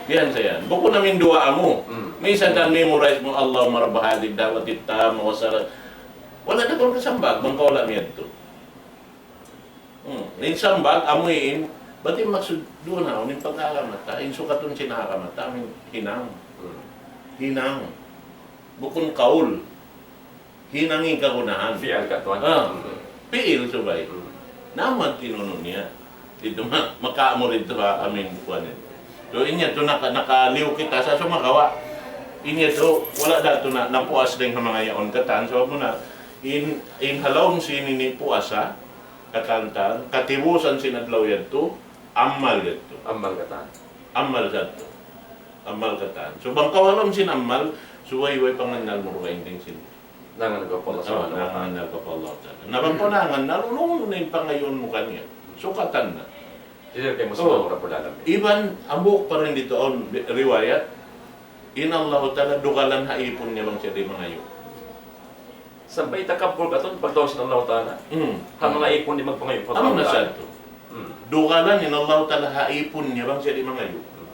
Yan sa yan. Bukun amu in duwaa mu. Hmm. Minsan kan memorize mu, "Allahumma rabba hadhihi da'wati tamma wa salat." Wala' na kaw nakasambag, bang kaw wala' miyadtu. Hmm. In sambag, amu in, bat in maksud duun na, in pag-agama ta, in sukatun sin agama ta, amu in hinang. Hmm. Hinang. Bukun kaul. Hinang in kagunahan. Fi'il katuan. Ah. Hmm. Fi'il subay. Hmm. Na amu in tinunu' niya. Didtu ma-, makaamur didtu ha amin kuwan ini. So, in yadtu naka-, nakaliyu kita sa sumagawa'. In yadtu, wala' da tu na, napuas dayn ha manga yaun katan. So, muna, in, in ha lawm sin ini puasa, katan-katan, katibusan sin adlaw yadtu, amal yadtu. Amal katan. Amal sadtu. Amal katan. So, bang kaw ha lawm sin amal, subay way pangannal mu dugaing dayn sin. Nangannal kaw pa Allah Subhanahu wa Ta'ala. Nangannal kaw pa Allah Ta'ala. Na bang kaw nangannal, unu-unu na in pangayuun mu kaniya. Sukatan na. Dihil kay Muslim Rabbul Alamin. Iban, hambuuk pa dayn didtu awn riwayat, in Allah Ta'ala dugalan ha ipun niya bang siya di' mangayu'. Sampay takabbur katan pagtawagun sin Allah Ta'ala. Hmm. Ha manga ipun di' magpangayu' pa Allah Ta'ala. Amu na sadtu. Hmm. Dugalan in Allah Ta'ala ha ipun niya bang siya di' mangayu'. Hmm.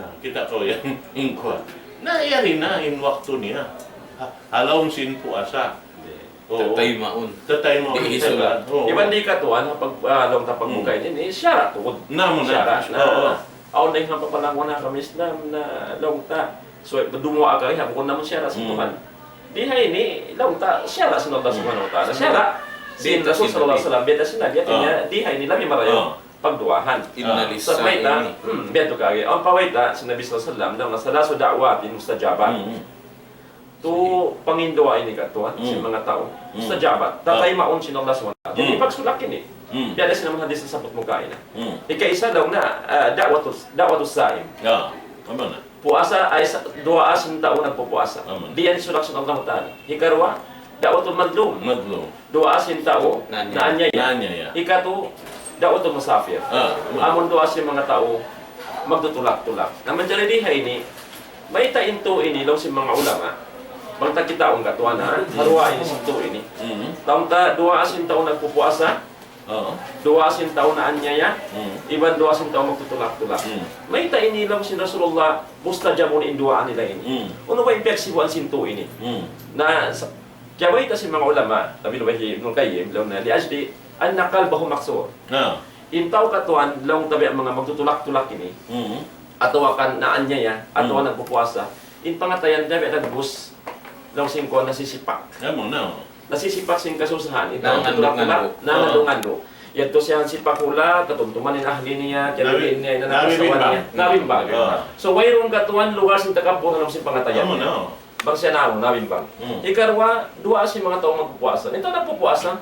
Na, kita' kaw yan, in kuwan. Na, yari na, in waktu niya. Ha, ha lawm sin puasa. Oo. Tataymaun. Tataymaun. Di' isulak. Oo. Iban di' katuan, pag, ah, laung ta pagbuka ini, ini siyara' tuud. Na, muna. Siyara', na. Oo. Awn na in papalangunan kami Islam, na laung ta. So, dumawa' kari, ha, bukun namu' siyara' sin Tuhan. Di' ha ini, laung ta, siyara' sin Allah Subhanahu wa Ta'ala. Siyara' sin Rasul sallallahu alayhi wasallam, biyayta' sin Nabi, hātinya, di' ha ini, labi marayaw. Oo. Pagduwaahan. Inna lis-sa'imi. Sa' bayta', hmm, biya' tu kari. Awn pa bayta' sin Nabi sallallahu alayhi wasallam, laung niya, "Thalathu da'awatin mustajabat." Hmm, hmm. Tu panginduwaa ini katuan, sin manga tau. Hmm. Mustajabat. Ah. Tataymaun sin Allah Subhanahu wa Ta'ala. Jadi, hmm, pagsulak ini. Hmm. Biya' da sin amun hadith nasabbut mu kaina. Hmm. Ikaisa laung niya, ah, da'watus, da'watus sa'im. Ya, apa na? Puasa, ay sa-, duwaa sin tau nagpupuasa. Amin. Di' yan sulak sin Allah Ta'ala. Hikaruwa, da'watul madlum. Madlum. Duwaa sin tau naanyaya. Naanyaya. Naanyaya. Hikatu, da'watul musafir. Ah, amin. Amun duwaa sin manga tau magtutulak-tulak. Na manjari di ha ini, mayta' in tū ini laung sin manga ulama. Bang ta kitaun katuan, ha? Hmm. Ha duwaa ini sin tū ini. Hmm. Laung ta duwaa sin tau nagpupuasa, Oo. Duwaa sin tau naanyaya, hmm, iban duwaa sin tau magtutulak-tulak. Hmm. Mayta' ini laung sin Rasulullah, mustajabun in duwaa nila ini. Hmm. Unu ba in piyagsibuan sin tū ini? Hmm. Na, sa-, kiyabayta' sin manga ulama, labi na hi Ibnul Qayyim, laung niya, لأجل أن قلبه مكسور. Na. In tau katuan, laung ta biya' manga magtutulak-tulak ini, hmm, atawa kan naanyaya, atawa, hmm, nagpupuasa, in pangatayan niya biya' dagbus, laung sin kuwan nasisipak. Amu na. Nasisipak sin kasusahan. Ikaw, nangandung-ngandung. Nangandung-ngandung. Yadtu siya sipak hula', katumtuman in ahli niya, kiyabiin niya, in anak asawa niya. Nabimbang. Nabimbang. Ah. So, wayruun katuan lugar sin takabbur ha lawm sin pangatayan niya. Amu na. Bang siya naun, nabimbang. Hmm. Hikaruwa, duwaa sin manga tau magpupuasa. In tau nagpupuasa,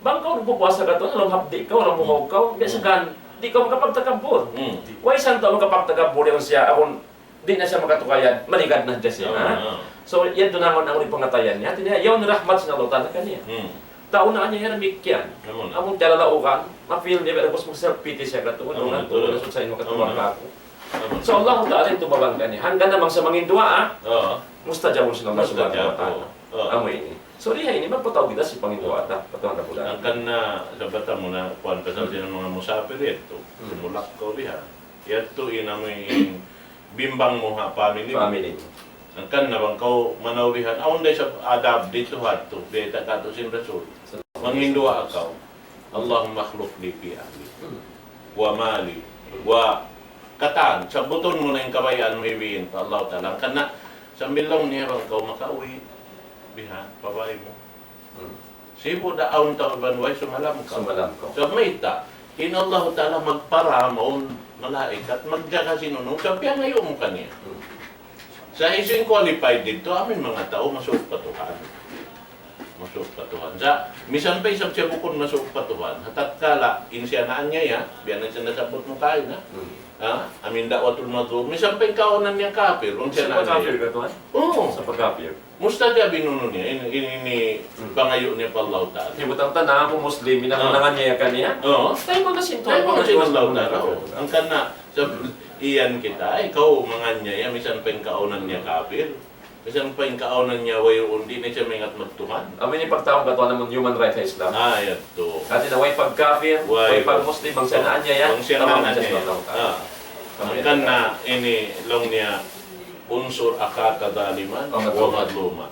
bang kaw nagpupuasa katuan, ha lawm hapdi' kaw, ha lawm buhaw kaw, biya' sa kan, di' kaw makapagtakabbur. Hmm. Way sa in tau makapagtakabbur, yan siya, awn di' na siya makatukayan, maligad na hadja siya, ha? Ah, ah. So, yadtu na amun, amun pangatayan niya. Hāti niya, yaun rahmat sin Allah Ta'ala kaniya. Hmm. Tau na niya yan, damikkiyan. Amun tiyalalaugan, ma-feel niya, tapus mag-self-pity siya, katu', amun, na, amun, na, amun, sa inu katu', amun, kaku'. Amun. So, Allah Ta'ala in tumabang kaniya. Hangkan na bang sa manginduwaa, mustajab sin Allah Subhanahu wa Ta'ala. Amu ini. So, di ha ini, magpatau kita sin panginduwaa ta, pa Tuhan Rabbul Alamin. Hangkan na, sabab ta muna, kuwan, pasal sin manga musafir yadtu. Sumulak kaw biha. Yadtu in amu in bimbang mu ha family mu. Family mu. Hangkan na bang kaw manaw bihan, awn da isab adab didtu ha yadtu, biyayta' katu' sin Rasul. Manginduwaa kaw, اللهم اخلف لي في أهلي ومالي و katan, sabbutun mu na in kabayaan mu hibiin pa Allah Ta'ala. Hangkan na, sambil laung niya bang kaw makauwi bihan, pa bāy mu. Sibu' da awn tau iban way sumalam kaw. Sumalam kaw. Sabab mayta', in Allah Ta'ala magpara mawn malaikat, magjaga sin unu, sabab piyangayu' mu kaniya. Sa' hisiyu in qualified didtu, amu in manga tau masuuk pa Tuhan. Masuuk pa Tuhan. Sa', misan pa isab siya bukun masuuk pa Tuhan, ha tatkala in siya naanyaya, biya' na sin nasabbut mu kaina. Ha? Amu in da'watul mazlum. Misan pa in kaunan niya kapir, bang siya naanyaya. Sa' pagkapir ka, Tuhan? Oo. Sa' pagkapir. Mustajab in unu niya, in, in, ini pangayu' niya pa Allah Ta'ala. Hibutang ta na aku Muslim, in aku naanyaya kaniya. Oo. Taymaun na sin Tuhan. Taymaun na sin Allah Ta'ala. Oo. Hangkan na, sa' iyan kita, ay, kaw mangaanyaya, misan pa in kaunan niya kapir. Misan pa in kaunan niya wayruun, di' na siya maingat magtuhan. Amu ini pagtawagun katu' namu' human right ha Islam. Ah, yadtu. Hati na way pagkapir, way pagmuslim, bang siya naanyaya, bang siya naanyaya. Taymaun na sin Allah Ta'ala. Ah. Hangkan na ini laung niya, انصر أخاك ظالما أو مظلوما.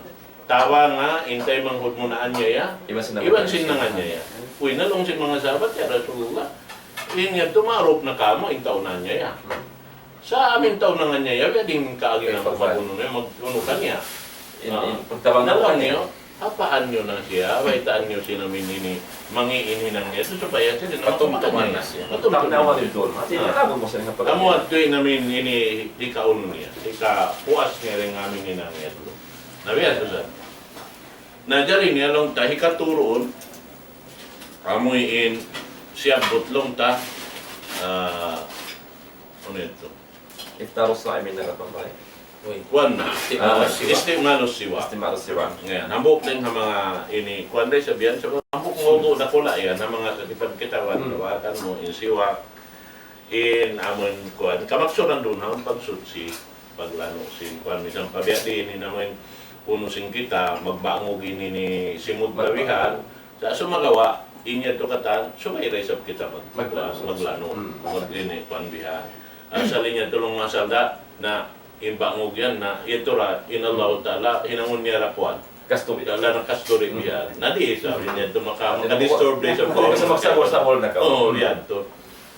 Tabanga in taymanghud mu naanyaya, iban sin nangaanyaya. Uy, laung sin manga sahabat, "Ya Rasulullah, in yadtu ma'ruf na kāmu' in tau naanyaya. Sa' amu in tau nangaanyaya, biya' diin kaagi na mag-unu niya, mag-unu kaniya." Laung niya, "Apaan niyu na siya, baytaan niyu sin amu in ini, mangi' in hinang niya, supaya siya di' na makapaanyaya." Patumtuman na siya. Patumtuman. Amu yadtu in amu in ini, hikaunu niya, hikapuas niya dayn ha amu in hinang niya. Na biya' yadtu sa. Na jari niya laung ta hikatū duun, amu in siyabbut laung ta, ah, unu yadtu? إفطار الصائمين na katan, bay. Kuwan na. استعمال السواك. استعمال السواك. Yan, hambuuk dayn ha manga ini, kuwan da isab yan, sabab hambuuk mawdu' dakula' yan, ha manga kitab-kitaban, kawatan mu, in siwak, in amun kuwan, kamaksuran duun, ha, pagsuchi, paglanu' sin kuwan, misan pa biya' diin, in amun kunu' sin kita, magbangug ini ni simud lawihan, sa' sumagawa', in yadtu katan, subay da isab kita mag-, maglanu'. Maglanu'. Hmm. Mag-, ini, kuwan bihan. Asal in yadtu laung asal da, na, in bangug yan, na, yadtu ra, in Allahu Ta'ala, hinangun niya ra kuwan. Kasturi. Ta'ala na kasturi bihan. Na di' isab, in yadtu maka-, maka-disturb da isab. Bukun sa magsabul-sabul na kaw. Oo, yadtu.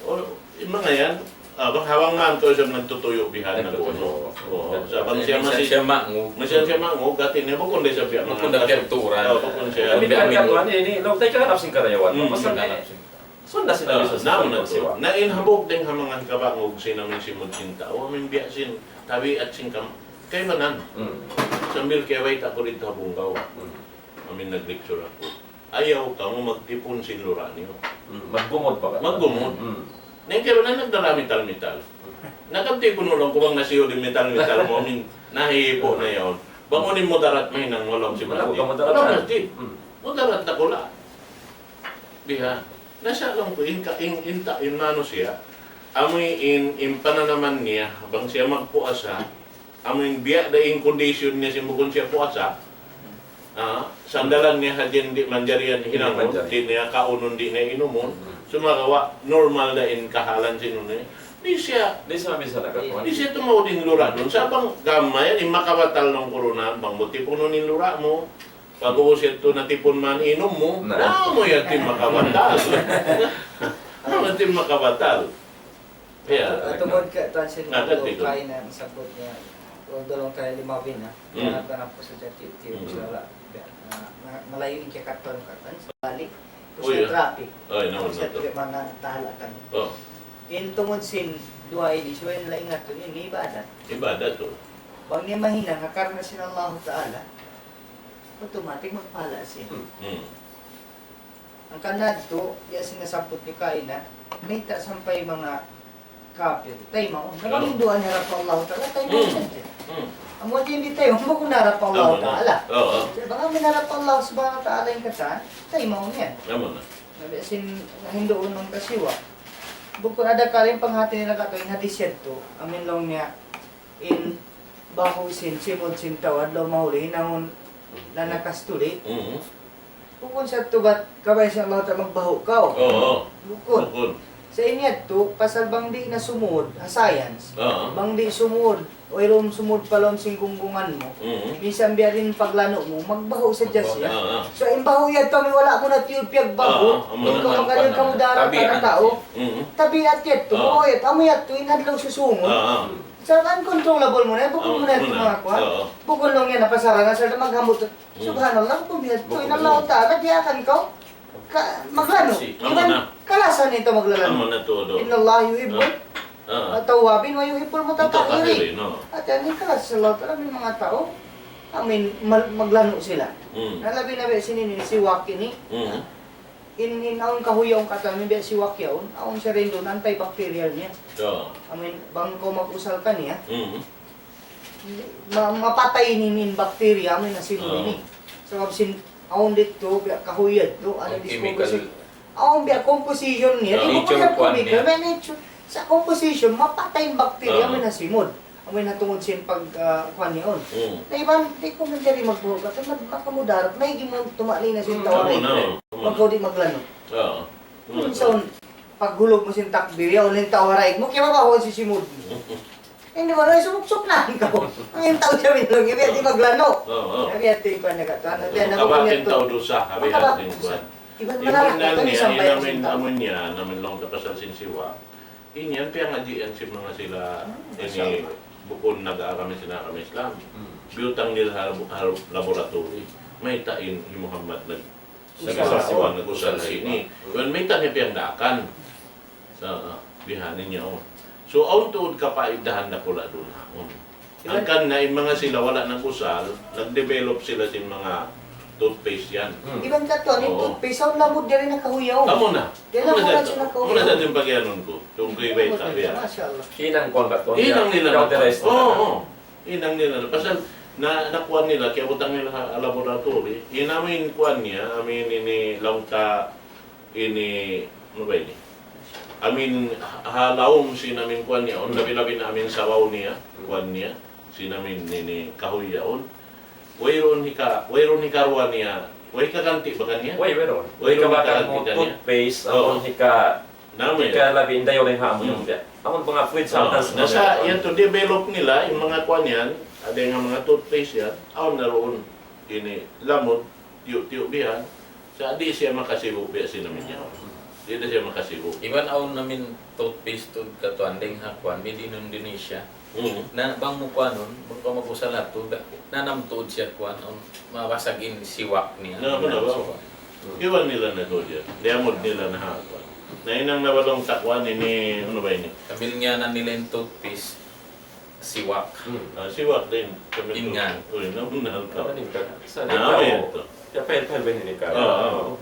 O, in manga yan, ah, bang hawang man kaw isab nagtutuyu' bihan na kuwan. Nagtutuyu'. Oo, sa' bang siya masi-, siya mangug. Masi siya mangug, hati niya, bukun da isab biya' manga bukun da kiyaturan. Oo, bukun siya. Amu in katuan ini, laung ta hikahanap sin karayawan. Hmm. Pasal na, hikahanap sin. Sunna sin Nabi sallallahu alayhi wasallam. Na in hambuuk dayn ha manga kabangug sin amun simud sin tau, amun biya' sin tabiat sin kam-, kaibanan. Hmm. Sambil kiyabayta' ku didtu ha Bunggaw. Hmm. Amun nag-lecture aku. Ayaw kamu magtipun sin lura' niyu. Hmm, maggumud pa ka. Maggumud. Hmm. Na in kaibanan nagdara mital-mital. Nakabti' kunu' laung ku bang nasiyud in mital-mital mu, amun nahihipu' na yaun. Bang unu in mudarat mahinang ha lawm sin masjid. Wala' mudarat. Wala' masjid. Hmm. Mudarat dakula'. Biha. Na sa' laung ku in ka-, in, in ta-, in manusiya', amu in, in pananaman niya, bang siya magpuasa, amu in biya' da in condition niya sin bukun siya puasa, ah, sandalan niya hadja in di' manjari yan hinangun, di' niya kaunun, di' niya inumun, sumagawa' normal da in kahalan sin unu niya. Di' siya, di' siya tumaud in lura' duun. Sa' bang gam yan, in makabatal na in corona, bang mu tipunun in lura' mu, pag'ubus yadtu natipun man inum mu, na. Na, amu yadtu in makabatal. Amu yadtu in makabatal. Ya. Atu-, atu mo ka, tuwan, sin kaina, sabbut niya. Laung ta lima bin, ha? Hmm. Yan ang tanap ko sa jati, tiyo, hmm, sa la-, na, na, malayu' in kiyakatan, katan. Balik. Uy, sa traffic. Uy, naman na to. Sa traffic, mana tahala' kan. Oh. In tungud sin duwa ini, subay nila ingatun, ini ibadat. Ibadat, oh. Bang niya mahinang, ha karna' sin Allahu Ta'ala, automatic magpahala' siya. Hmm. Hangkan na yadtu, ya sin nasabbut niyu kaina, mayta' sampay manga kapir, taymaun. Ano? Nakaminduan nila pa Allah Ta'ala, taymaun sadja. Hmm. Amu di' in di' tayu, bukun harap Allah Ta'ala. Oo. Sa' bang amu in harap Allah Subhanahu wa Ta'ala in katan, tayu mawn yan. Amu na. Labi sin hinduun in kasiwa. Bukun ada kalim panghati nila katu' in hadis yadtu. Amu in laung niya, in bahu' sin, simud sin tau, adlaw mahuli, hinangun na nakastuli. Mhm. Bukun sa tubat, kabay sin Allah Ta'ala magbahu' kaw. Oo. Bukun. Bukun. Sa' in yadtu, pasal bang di' na sumud, ha science. Oo. Bang di' sumud, wayruun sumud pa lawm sin gunggungan mu. Mhm. Minsan biya' diin paglanu' mu, magbahu' sadja siya. Magbahu', oo. So, in bahu' yadtu, amu in wala' mu na tiyud piyagbahu'. Oo, amu na. Ikaw, magkadil kamu darat na tau. Mhm. Tabiat yadtu, oo, bahu' yadtu, amu yadtu, in adlaw susūngun. Oo. Sa' uncontrollable mu na, bukun mu na yadtu makakuha. Oo. Bukun laung niya, napasaran na sa' maghamut. Subhanallah, bukun biya' ha yadtu. In Allah Ta'ala, diyaakan kaw ka-, maglanu'. Iban kalasahan niya in tau maglalanu'. Amu na tuud. إن الله يحب التوابين ويحب المتطهرين. Hati niya in kalasa sin Allah Ta'ala, amu in manga tau, amu in mal-, maglanu' sila. Na labi na biya' sin ini, siwak ini. In, in awn kahuy yaun katan, biya' siwak yaun, awn siya dayn duun, antibacterial niya. Amu in, bang kaw mag-usal kaniya, ma-, mapatay in, in bacteria, amu in nasimud ini. Sabab sin, awn didtu, biya' kahuy yadtu, awn biya' composition niya. Di' mu kuwan chemical, may nature. Sa' composition, mapatay in bacteria, amu in nasimud. Amu in tungud sin pag, ah, kuwan niya yaun. Na iban, di' kaw manjari magbuka. Sa' mag-, makamudarat. Maigi mu tumakni na sin tau. Amu na. Bang kaw di' maglanu'. Minsan, paghulug mu sin takbir, yaun in tau ha daig mu, kiyababaw sin simud. Di' ba, sumuksuk na kaw. Amu in tau siya minlung, biya' di' maglanu'. Biya' di' kuwan niya katan. Biya' na kabatin tau dusa, ha biya' di' kuwan. Iban manarak na kaw, niya, sampay in amin, amin niya, amin laung ta pasal sin siwak. In yan, piyangadji' yan sin manga sila, ini, bukun nag-aagama sin agama Islam. Biyutang nila ha, ha laboratory. Mayta' in hi Muhammad nag-, nag-usal, nag-usal ini. Yan, mayta' niya piyagdaakan. Sa', bihaini niya, oh. So, awn tuud kapaidahan dakula' duun ha yaun. Hangkan na in manga sila wala' nag-usal, nag-develop sila sin manga toothpaste yan. Iban katu', in toothpaste, awn lamud diri na kahuy yaun. Amu na. Amu na sa atin pagiyanun ku. Tungku iba ita biya'. Masha Allah. Hinang kuwan ba to? Hinang nila na. Oo, oo. Hinang nila na. Pasal na, nakuwan nila, kiyabutang nila ha laboratory. In amin kuwan niya, amin ini laung ta ini, unu ba ini? Amin ha, ha lawm sin amin kuwan niya, awn labi-labi na amin sabaw niya, kuwan niya, sin amin ini kahuy yaun. Wayruun hika-, wayruun hikaruwa niya, way hikaganti' ba kaniya? Way, wayruun. Wayruun hikaganti' kaniya. Toothpaste, awn hika-, hika labi in dayaw dayn ha amu yan. Amun manga fluid substance. Na sa' yan tu develop nila, in manga kuwan yan, ada in manga toothpaste yan, awn na duun ini lamud, tiyu'-tiyu' bihan, sa' di' siya makasibu' biya' sin amin yaun. Di' na siya makasibu'. Iban awn amin toothpaste tuud katu' dayn ha kuwan, made in Indonesia. Na bang mu kuwanun, bang kaw mag-usal yadtu, nanam tuud siya kuwan, awn mabasag in siwak niya. Na, amu na ba? Iban nila na tuud yan. Liyamud nila na ha kuwan. Na hinang na ba laung ta kuwan ini, unu ba ini? Sambil ngiyanan nila in toothpaste, siwak. Ah, siwak dayn. Ingan. Uy, nabunnal kaw. Sa' di' kaw. Kaya pahil-pahil ba ini ka? Oo.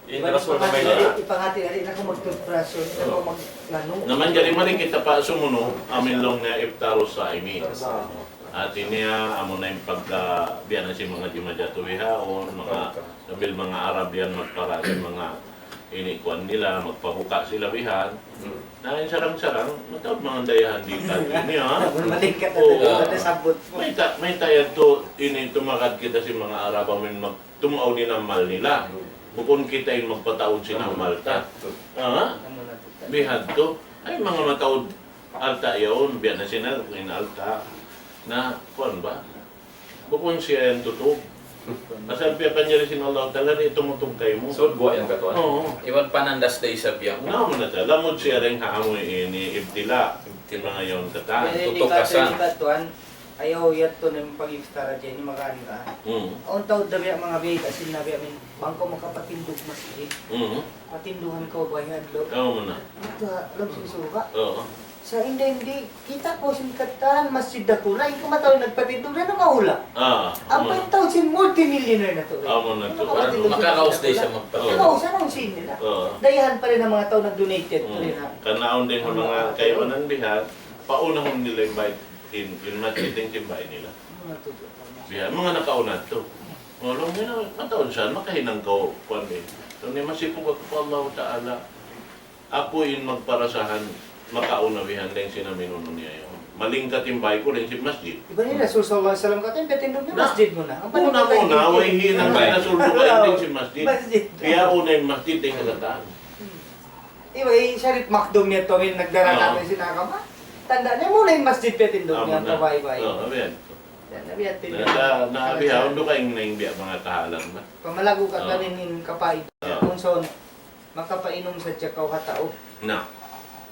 In Rasul na may dala. Ipangati na rin ako mag-toothbrush, ako maglanu'. Na manjari mari kita pa sumunu', amin laung niya iftarus sa'imin. Hati niya, amu na in pagka, biya' na sin manga jimajatu bihaun, manga, sambil manga Arab yan magpara sin manga ini kuwan nila, magpabuka sila bihan. Na in sarang-sarang, mataud manga dayahan di' katu' ini, ha? Malingkat na tayo, sabut mu. Mayta', mayta' yadtu, ini tumagad kita sin manga Arab, amin mag-, tumaud in amal nila. Bukun kita in magpataud sin amal ta. Ha? Bihadtu, ay manga mataud alta' yaun, biya' na sin in alta'. Na, kuwan ba? Bukun siya yan tutug. Pasal piyapanjari sin Allah Ta'ala, di' tumutug kaymu. Sud guwa' yan katuan. Oo. Iban panandas da isab yan. Na, amu na ta. Lamud siya dayn ha amu ini ibtila. Ibtila. Manga yaun katan. Tutukasan. Katuan, ayaw yadtu na in pag-iftar hadja ini, magani ka. Hmm. Awn tau da biya' manga biya' kasin na biya' amin, bang kaw makapatindug masjid. Hmm. Patinduhan kaw bay ha adlaw. Amu na. Ito, ha lawm sin suga. Oo. Sa' hindi, hindi, kita' ku sin katan masjid dakula', in kamatau nagpatindug na, na maula'. Ah, ampa in tau sin multimillionaire na tu. Amu na tu. Makaraus da isab magpatindug. Makaraus, anong sin nila? Oo. Dayahan pa rin ang mga tao nag-donate yan, hmm, pa rin, ha? Karna' awn dayn ha manga kaibanan bihan, paunahun nila in bay, in, in masjid dayn sin bay nila. Biya' manga nakauna tu. Laung niya, mataud sa, makahinang kaw, kuwan eh. Laung niya, masipu' aku pa Allah Ta'ala. Aku in magparasahan, makauna bihan dayn sin amin unu niya yaun. Malingkat in bāy ku dayn sin masjid. Iban in Rasul sallallahu alayhi wasallam katan, biya' tindug niya masjid muna. Muna, muna, way hinang in Rasul dugaing dayn sin masjid. Biya' una in masjid dayn ha katan. Iban in Sharif Makdum niya tu, in nagdara katan sin agama. Tanda' niya muna in masjid, biya' tindug niya, muna. Pabāy-bāy. Oo, biya' yan. Yan, biya' tindug. Na, na, biya' undu ka in, in biya' manga kahalan ba? Pamalagu' ka kanin in kapaid. Kung saan, makapainum sadja kaw ha tau. Na.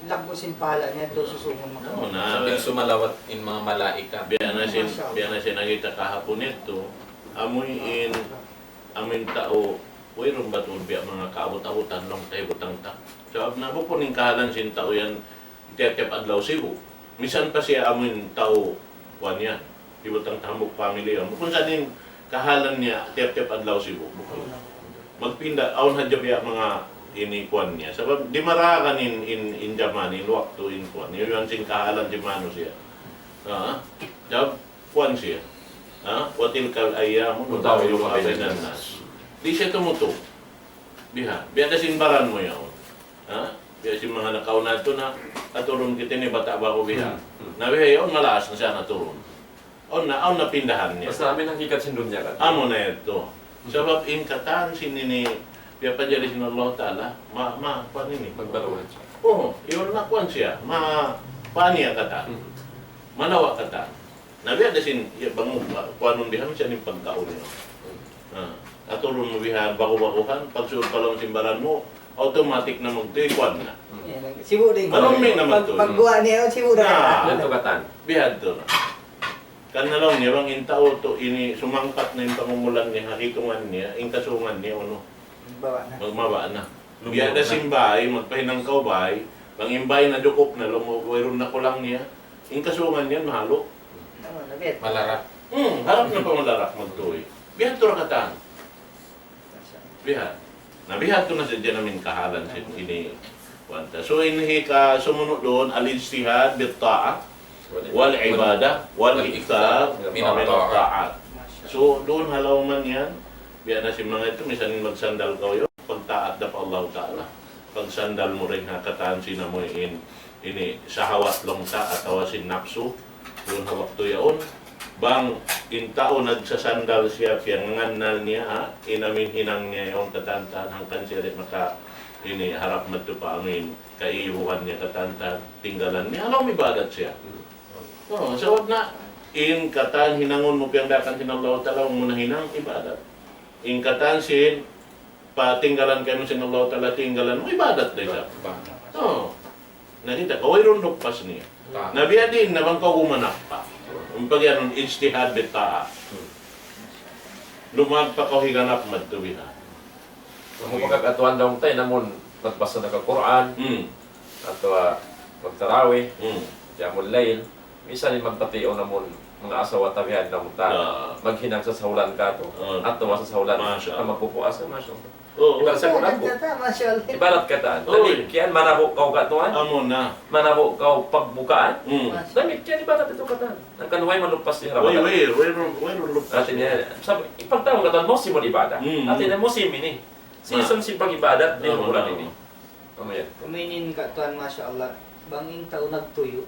Laggu' sin pahala' niya, daw susungun maka. Oo, na. Sampay sumalawat in manga malaikat. Biya' na sin, biya' na sin nakita' kahapun yadtu. Amu in, amu in tau, wayruun batul biya' manga kaabut-abutan laung ta, hibutang ta. Sabab na bukun in kahalan sin tau yan, tiyap-tiyap adlaw sibu'. Misan pa siya amu in tau, kuwan yan. Hibutang ta hambuuk family yan. Bukun sa in kahalan niya, tiyap-tiyap adlaw sibu'. Bukun. Magpinda, awn hadja biya' manga ini kuwan niya. Sabab, di' maragan in, in, in jaman, in waktu, in kuwan. Yan sin kahalan di' manusiya'. Ha? Sabab, kuwan siya. Ha? وتلك الأيام نداولها بين الناس. Di' siya tumutug. Biha. Biya' da sin baran mu yaun. Ha? Biya' sin manga nakauna tu na, aturun kita ini bata' baru biha. Hmm, hmm. Na biha yaun malaas na siya naturun. Awn na, awn na pindahan niya. Basta amu in hakikat sin dunya kan. Amu na yadtu. Hmm. Sabab in katan sin ini, biya' pajari sin Allah Ta'ala, ma, ma, kuwan ini. Magbaluhan siya. Oo, yaun na kuwan siya. Ma, kuwan niya katan. Hmm. Malawa' katan. Na biya' da sin, ya, bang mu, kuwanun bihan siya in pagkaun niya. Hmm. Ha, aturun mu bihan, baku-bakuhan, pagsud pa lawm sin baran mu, automatic na magtuy, kuwan na. Hmm. Yan, sibu' da in. Malummi na magtuy. Pag, pagguwa' niya, sibu' da. Na. Yan tu katan. Biya' hādtu na. Kan na laung niya, bang in tau tu ini sumangpat na in pangumulan niya, ha hitungan niya, in kasungan niya, unu? Magbaba' na. Magbaba' na. Biya' da sin bāy, magpahinang kaw bāy, bang in bāy najukup na, laung mu, wayruun na kulang niya, in kasungan niya, mahalu'. Malarak. Hmm, harap na pa malarak magtuy. Biya' hādtu ra katan. Biya'. Na biya' hādtu na sadja in amin kahalan sin ini. Kuwan ta. So, in hika sumunu' duun, الاجتهاد بالطاعة والعبادة والإكثار من الطاعات. So, duun ha lawm yan, biya' na sin manga yadtu, misan in magsandal kaw yaun, pagtaat da pa Allah Ta'ala. Pagsandal mu dayn ha katan sin amu in ini sahawat laung ta atawa sin napsu, duun ha waktu yaun, bang in tau nagsasandal siya, piyangannal niya, ha, in amin hinang niya yaun katantan, hangkan siya di' maka ini harap madtu pa amin kaibuhan niya katantan, tinggalan niya, laung ibadat siya. Oo, sabab na, in katan hinangun mu piyangdaakan sin Allah Ta'ala, bang mu na hinang, ibadat. In katan sin, patinggalan kaymu sin Allah Ta'ala, tinggalan mu, ibadat da isab. Ibadat. Oo. Na kita', kaw wayruun luppas niya. Taat. Na biya' diin na bang kaw gumanap pa. Umpag yan, اجتهاد بالطاعة. Hmm. Lumagpak kaw higanap madtu biha. Amu pagkakatuan daw tayo, namun magbasa na ka Qur'an, hmm, atawa magtarawih, hmm, qiyamul layl, misan in magpatiun namun manga asawa tabihan namun ta, na, maghinang sasahulan katu', hmm, atawa sasahulan, masha Allah, ta magpupuasa, masha Allah. Oo. Ibarat sa kunat ko. Masha Allah. Ibarat katan. Uy. Damikiyan, manabu' kaw katuan. Amu na. Manabu' kaw pagbukaan. Hmm. Damikiyan ibarat yadtu katan. Hangkan way maluppas di Ramadan. Way, way, way, way maluppas. Hati niya, sab-, in pagtawagun katan musimul ibadah. Hmm. Hati niya musim ini. Season sin pag-ibadat di bulan ini. Amu yan. Amu ini katuan, masha Allah. Bang in tau nagtuyu',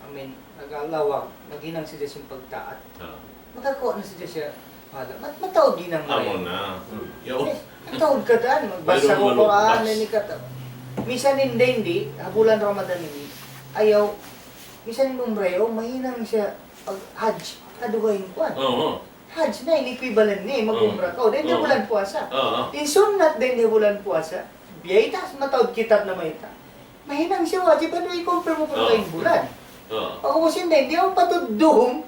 amin, nag-alawag, naghinang sadja sin pagtaat. Ha. Makakuha' na sadja siya pahala. Mat-, mataud hinang. Amu na. Hmm. Yaun. Eh, mataud katan, magbasa Qur'an, ini katan. Misan in dindi, ha bulan Ramadan ini, ayaw, misan in umrah, ayaw, mahinang siya pag-hajj, ha dugaing kuwan. Oo. Hajj na in equivalent niya, mag-umrah kaw. Dayn di ha bulan puasa. Oo. In sunnat dayn di ha bulan puasa, biya' ita, mataud kitab na mayta'. Mahinang siya wajib, adu i-compare mu pa dugaing bulan. Oo. Pag-ubus in dayn di, awn pa tuud dum.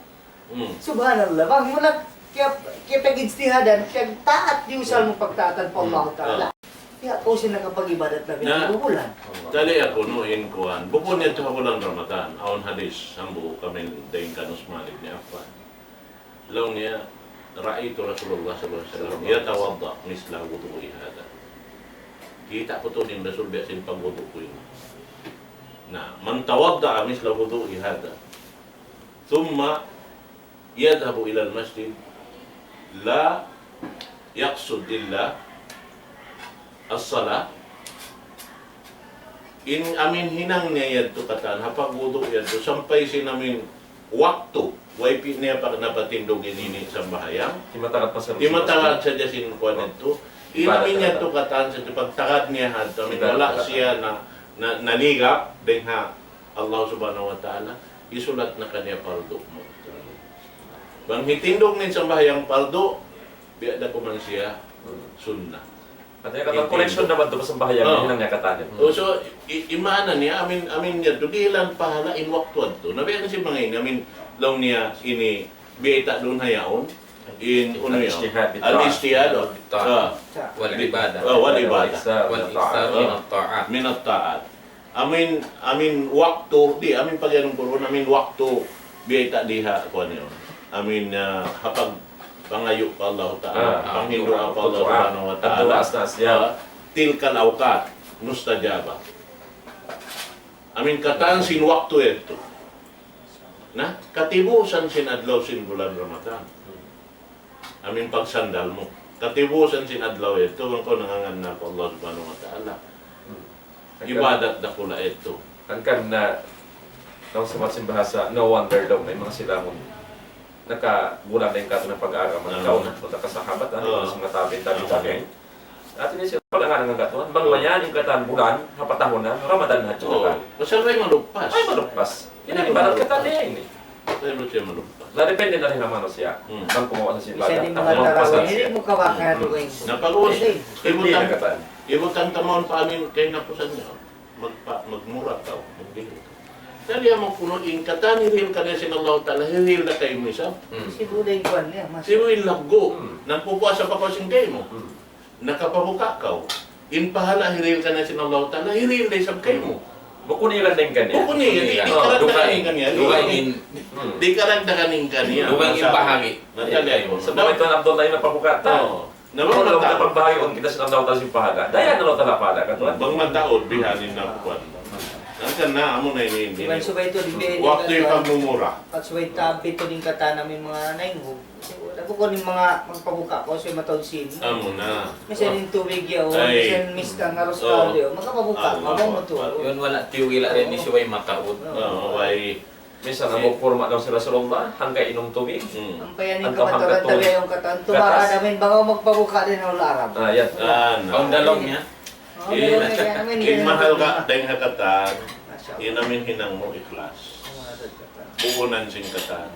Hmm. Subhanallah, bang mu na kiya, kiyapag-ijtihadan, kiyataat, di usal mu pagtaatan pa Allah Ta'ala. Kaya kaw sin nakapag-ibadat na biya' bulan. Tali aku, no, in kuwan. Bukun yadtu ha bulan Ramadan, awn hadis, hambuuk kami dayn kan Usman ibn Affan. Laung niya, رأيت رسول الله صلى الله عليه وسلم يتوضأ مثل وضوئي هذا. Kita' ku tuud in Rasul biya' sin pagwudu' ku ini. Na, من توضأ مثل وضوئي هذا ثم يذهب إلى المسجد لا يقصد إلا الصلاة. In amin hinang niya yadtu katan, ha pagwudu' yadtu, sampay sin amin waktu, way pa niya pa napatindug in ini sambahayang. Timatarat pa sa Timatarat sadja sin kuwan yadtu. In amin yadtu katan, sa' pagtagad niya hadtu, amin wala' siya na, na, nanigap, dayn ha Allah Subhanahu wa Ta'ala, hisulat na kaniya pardu. Bang hitindug niya in sambahayang pardu, biya' da kuman siya sunnat. Hati niya katan correction na ba yadtu pa sambahayang hinang niya katan? Oh, so, i-, in maana niya, amin, amin yadtu, dihilan pahala' in waktu yadtu. Na biya' na sin manga ini, amin, laung niya ini, biyayta' duun ha yaun, in, unu yaun? Al-ijtihad bit-ta'at. Al-ijtihad, oh. Ah. Wal ibadah. Ah, wal ibadah. Wal ikthar min at-ta'at. Min at-ta'at. Amin, amin waktu, di', amin pagiyanun kurun, amin waktu, biyayta' di ha, kuwan yaun. Amin, ah, ha pag-, pangayu' pa Allah Ta'ala, panghindu' pa Allah Subhanahu wa Ta'ala. Ah, tilkal awqat mustajabah. Amin katan sin waktu yadtu. Na, katibusan sin adlaw sin bulan Ramadan. Amin pagsandal mu. Katibusan sin adlaw yadtu, bang kaw nangangannal pa Allah Subhanahu wa Ta'ala. Ibadat dakula' yadtu. Hangkan na, laung sa manga sin bahasa, no wonder daw, may manga sila mun nakagulang na in katu' na pag-aagama, ikaw na, manga kasahabat, ah, manga tabi'in, tabi'in, tabi'in. Hati niya siya, pag-angan-angan katuan, bang mayan in katan bulan, ha patahunan, Ramadan na hadja katan. Pasal way maluppas. Ay, maluppas. Yan in ibarat katan niya ini. Way maluppas. Na depende na rin ha manusiya'. Hmm. Bang kumawa' sa simbahan, misan di' mu katawa', di' mu kawaka dugaing. Na pag-ubus, ibutang, ibutang ta mawn pa amin kahinapusan niya. Magpa-, magmura kaw, magbili kaw. Dali amu kunu' in katan hirihil kaniya sin Allah Ta'ala, hirihil da kaymu isab. Hmm. Sibu' da in kuwan niya, mas. Sibu' in laggu'. Hmm. Nagpupuasa pa kaw sin kaymu. Hmm. Nakapabuka' kaw. In pahala' hirihil kaniya sin Allah Ta'ala, hirihil da isab kaymu. Bukun ilan da in kaniya. Bukun ilan, di', di' karagdagan in kaniya. Dugaing in, hmm, di' karagdagan in kaniya. Dugaing in bahagi'. Sabab itu Abdullah in nagpabuka' ta. Oo. Na bang mataud, pagbahagiun kita sin Allah Ta'ala sin pahala'. Dayahan Allah Ta'ala pahala', katuan. Bang mataud, bihaun na kuwan. Hangkan na, amu na ini, ini. Iban subay tuud in biya' ini, waktu in katuan, pagmumura. Pag subay tabi tuud in katan amu in manga nainghug. Bukun in manga magpabuka' kaw, subay mataud sin. Amu na. Misan in tubig yaun, ay, misan mista nga arus, oo, kaw diyo, makapabuka' kaw, amu tuud. Yun, wala' tiyugila' rin, subay mataud. Oo, way. Misan amu kurma daw sin Rasulullah, hangka inum tubig. Hmm. Ampa yan in kabataran tabi awn katan, tumara namin bang magpabuka' dayn ha hula' Arab. Ah, yan. Ah, na. Awn dalong niya. Oh, in, dalong niya, amin, in mahal ka, dayn ha katan, masya Allah, in amin hinang mu ikhlas. Buunan sin katan.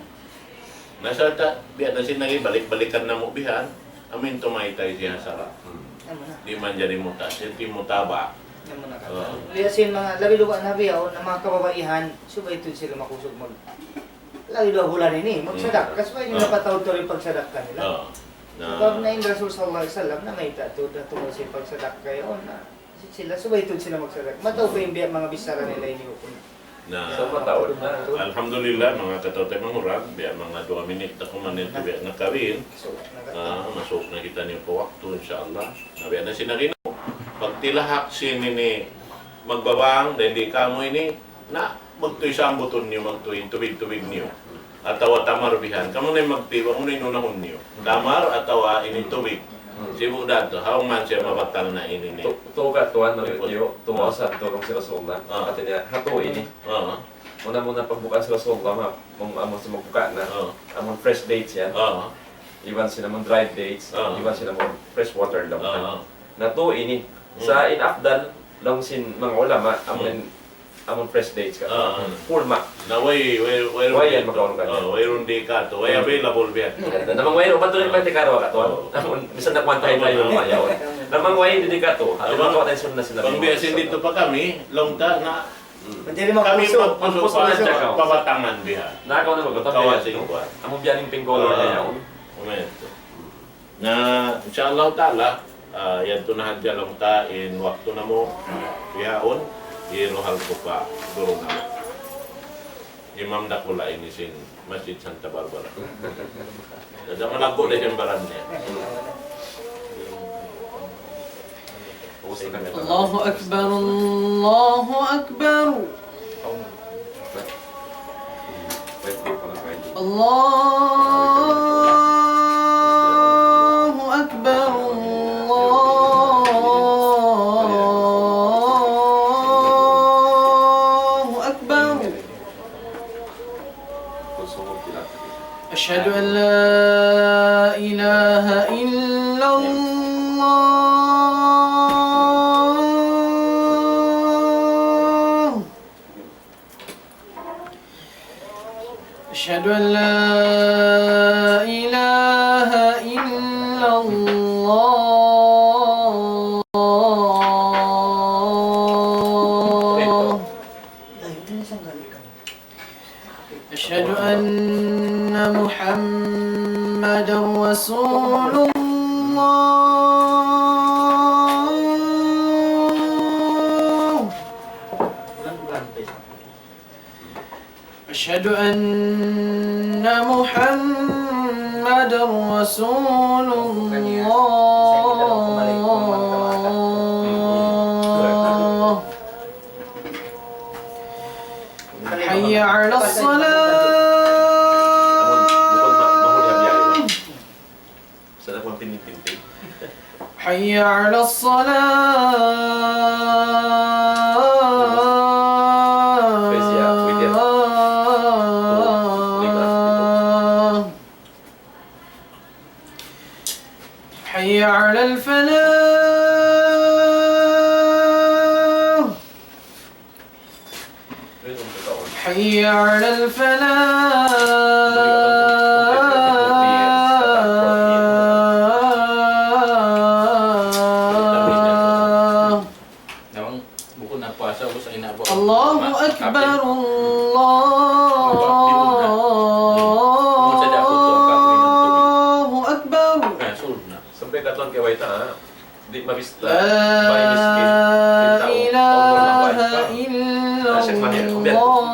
Na sa' ta, biya' na sin lagi, balik-balikan namu' bihan. Amin tumaytay siya ha sara'. Hmm. Amu na. Di' manjari muta'assir, di' mutaba'. Amu na katan. Oo. Biya' sin manga, labi duwa na biya' na manga kababaihan, subay tuud sila makusug mag-, labi duwa bulan ini, magsadakka, subay nila pataud tuud in pagsadakka nila. Oo. Na. Sabab na in Rasul sallallahu alayhi wasallam, na mayta' tuud na tungud sin pagsadakka yaun na. Sila, subay tuud sila magsadakka. Mataud pa in biya' manga bichara nila ini bukun. Na, so, mataud na. Alhamdulillah, manga kataw-taymanghuran, biya' manga duwa minit na kuman yadtu biya' nakawin. So, nakawin. Ah, masuuk na kitaniyu pa waktu, insya Allah. Na biya' na sin agi namu'. Pagtilahak sin ini magbabang, dayn di kamu ini, na, magtuy sambutun niyu, magtuy tubig-tubig niyu. Atawa tamar bihan. Kamu na in magtiwa', unu in unahun niyu? Tamar atawa ini tubig? Hmm. Sibu' da tu, hawnu man siya mabatal na ini niya. Tu-, tuga tuwan, maliwat tiyu', tuwa sa tulung sin Rasulullah. Ah. Hati niya, hatu ini. Ah. Muna-muna pagbuka sin Rasulullah, ma-, mung-, amun sa magbuka na. Ah. Amun fresh dates yan. Ah. Iban sin amun dried dates, ah, iban sin amun fresh water lang. Ah. Na tu ini. Hmm. Sa' in afdal, laung sin manga ulama, amun, hmm, amun fresh dates ka. Ah. Full ma. Na way, way, way, way yan makaunum ka. Ah, wayruun di katu', way available biya'. Na bang wayruun, bantu rin pati karawa katu'. Oh. Amun, misan na kuwan tayo tayo, oh, ayaw. Na bang way di katu', amun makawa tayo sunnat sin Nabi Muhammad. Bang biya' sin didtu pa kami, laung ta na, hmm, kami magpusu', magpusu' pa, pa batangan biya'. Na, kaw na magbatangan biya'. Kawa sin kuwan. Amun biya' ning pink color na yaun. Umayat. Na, insya Allah ta'ala, ah, yadtu na hadja laung ta in waktu namu', bihaun, di' ruhal ku pa, guru namu'. Imam dakula' ini sin Masjid Santa Barbara. Dadan malaggu' da in baran niya. الله أكبر، الله أكبر. الله أشهد أن لا إله إلا الله. أشهد أن لا إله إلا الله. أشهد أن محمدا رسول الله. أشهد أن محمدا رسول الله. حي على الصلاة. حي على الصلاة. حي على الفلاح. حي على الفلاح. Namang bukun na puasa, ubus ay na buat. الله أكبر. الله أكبر. Sampay katuan kay wayta, di' mabista, لا إله إلا الله.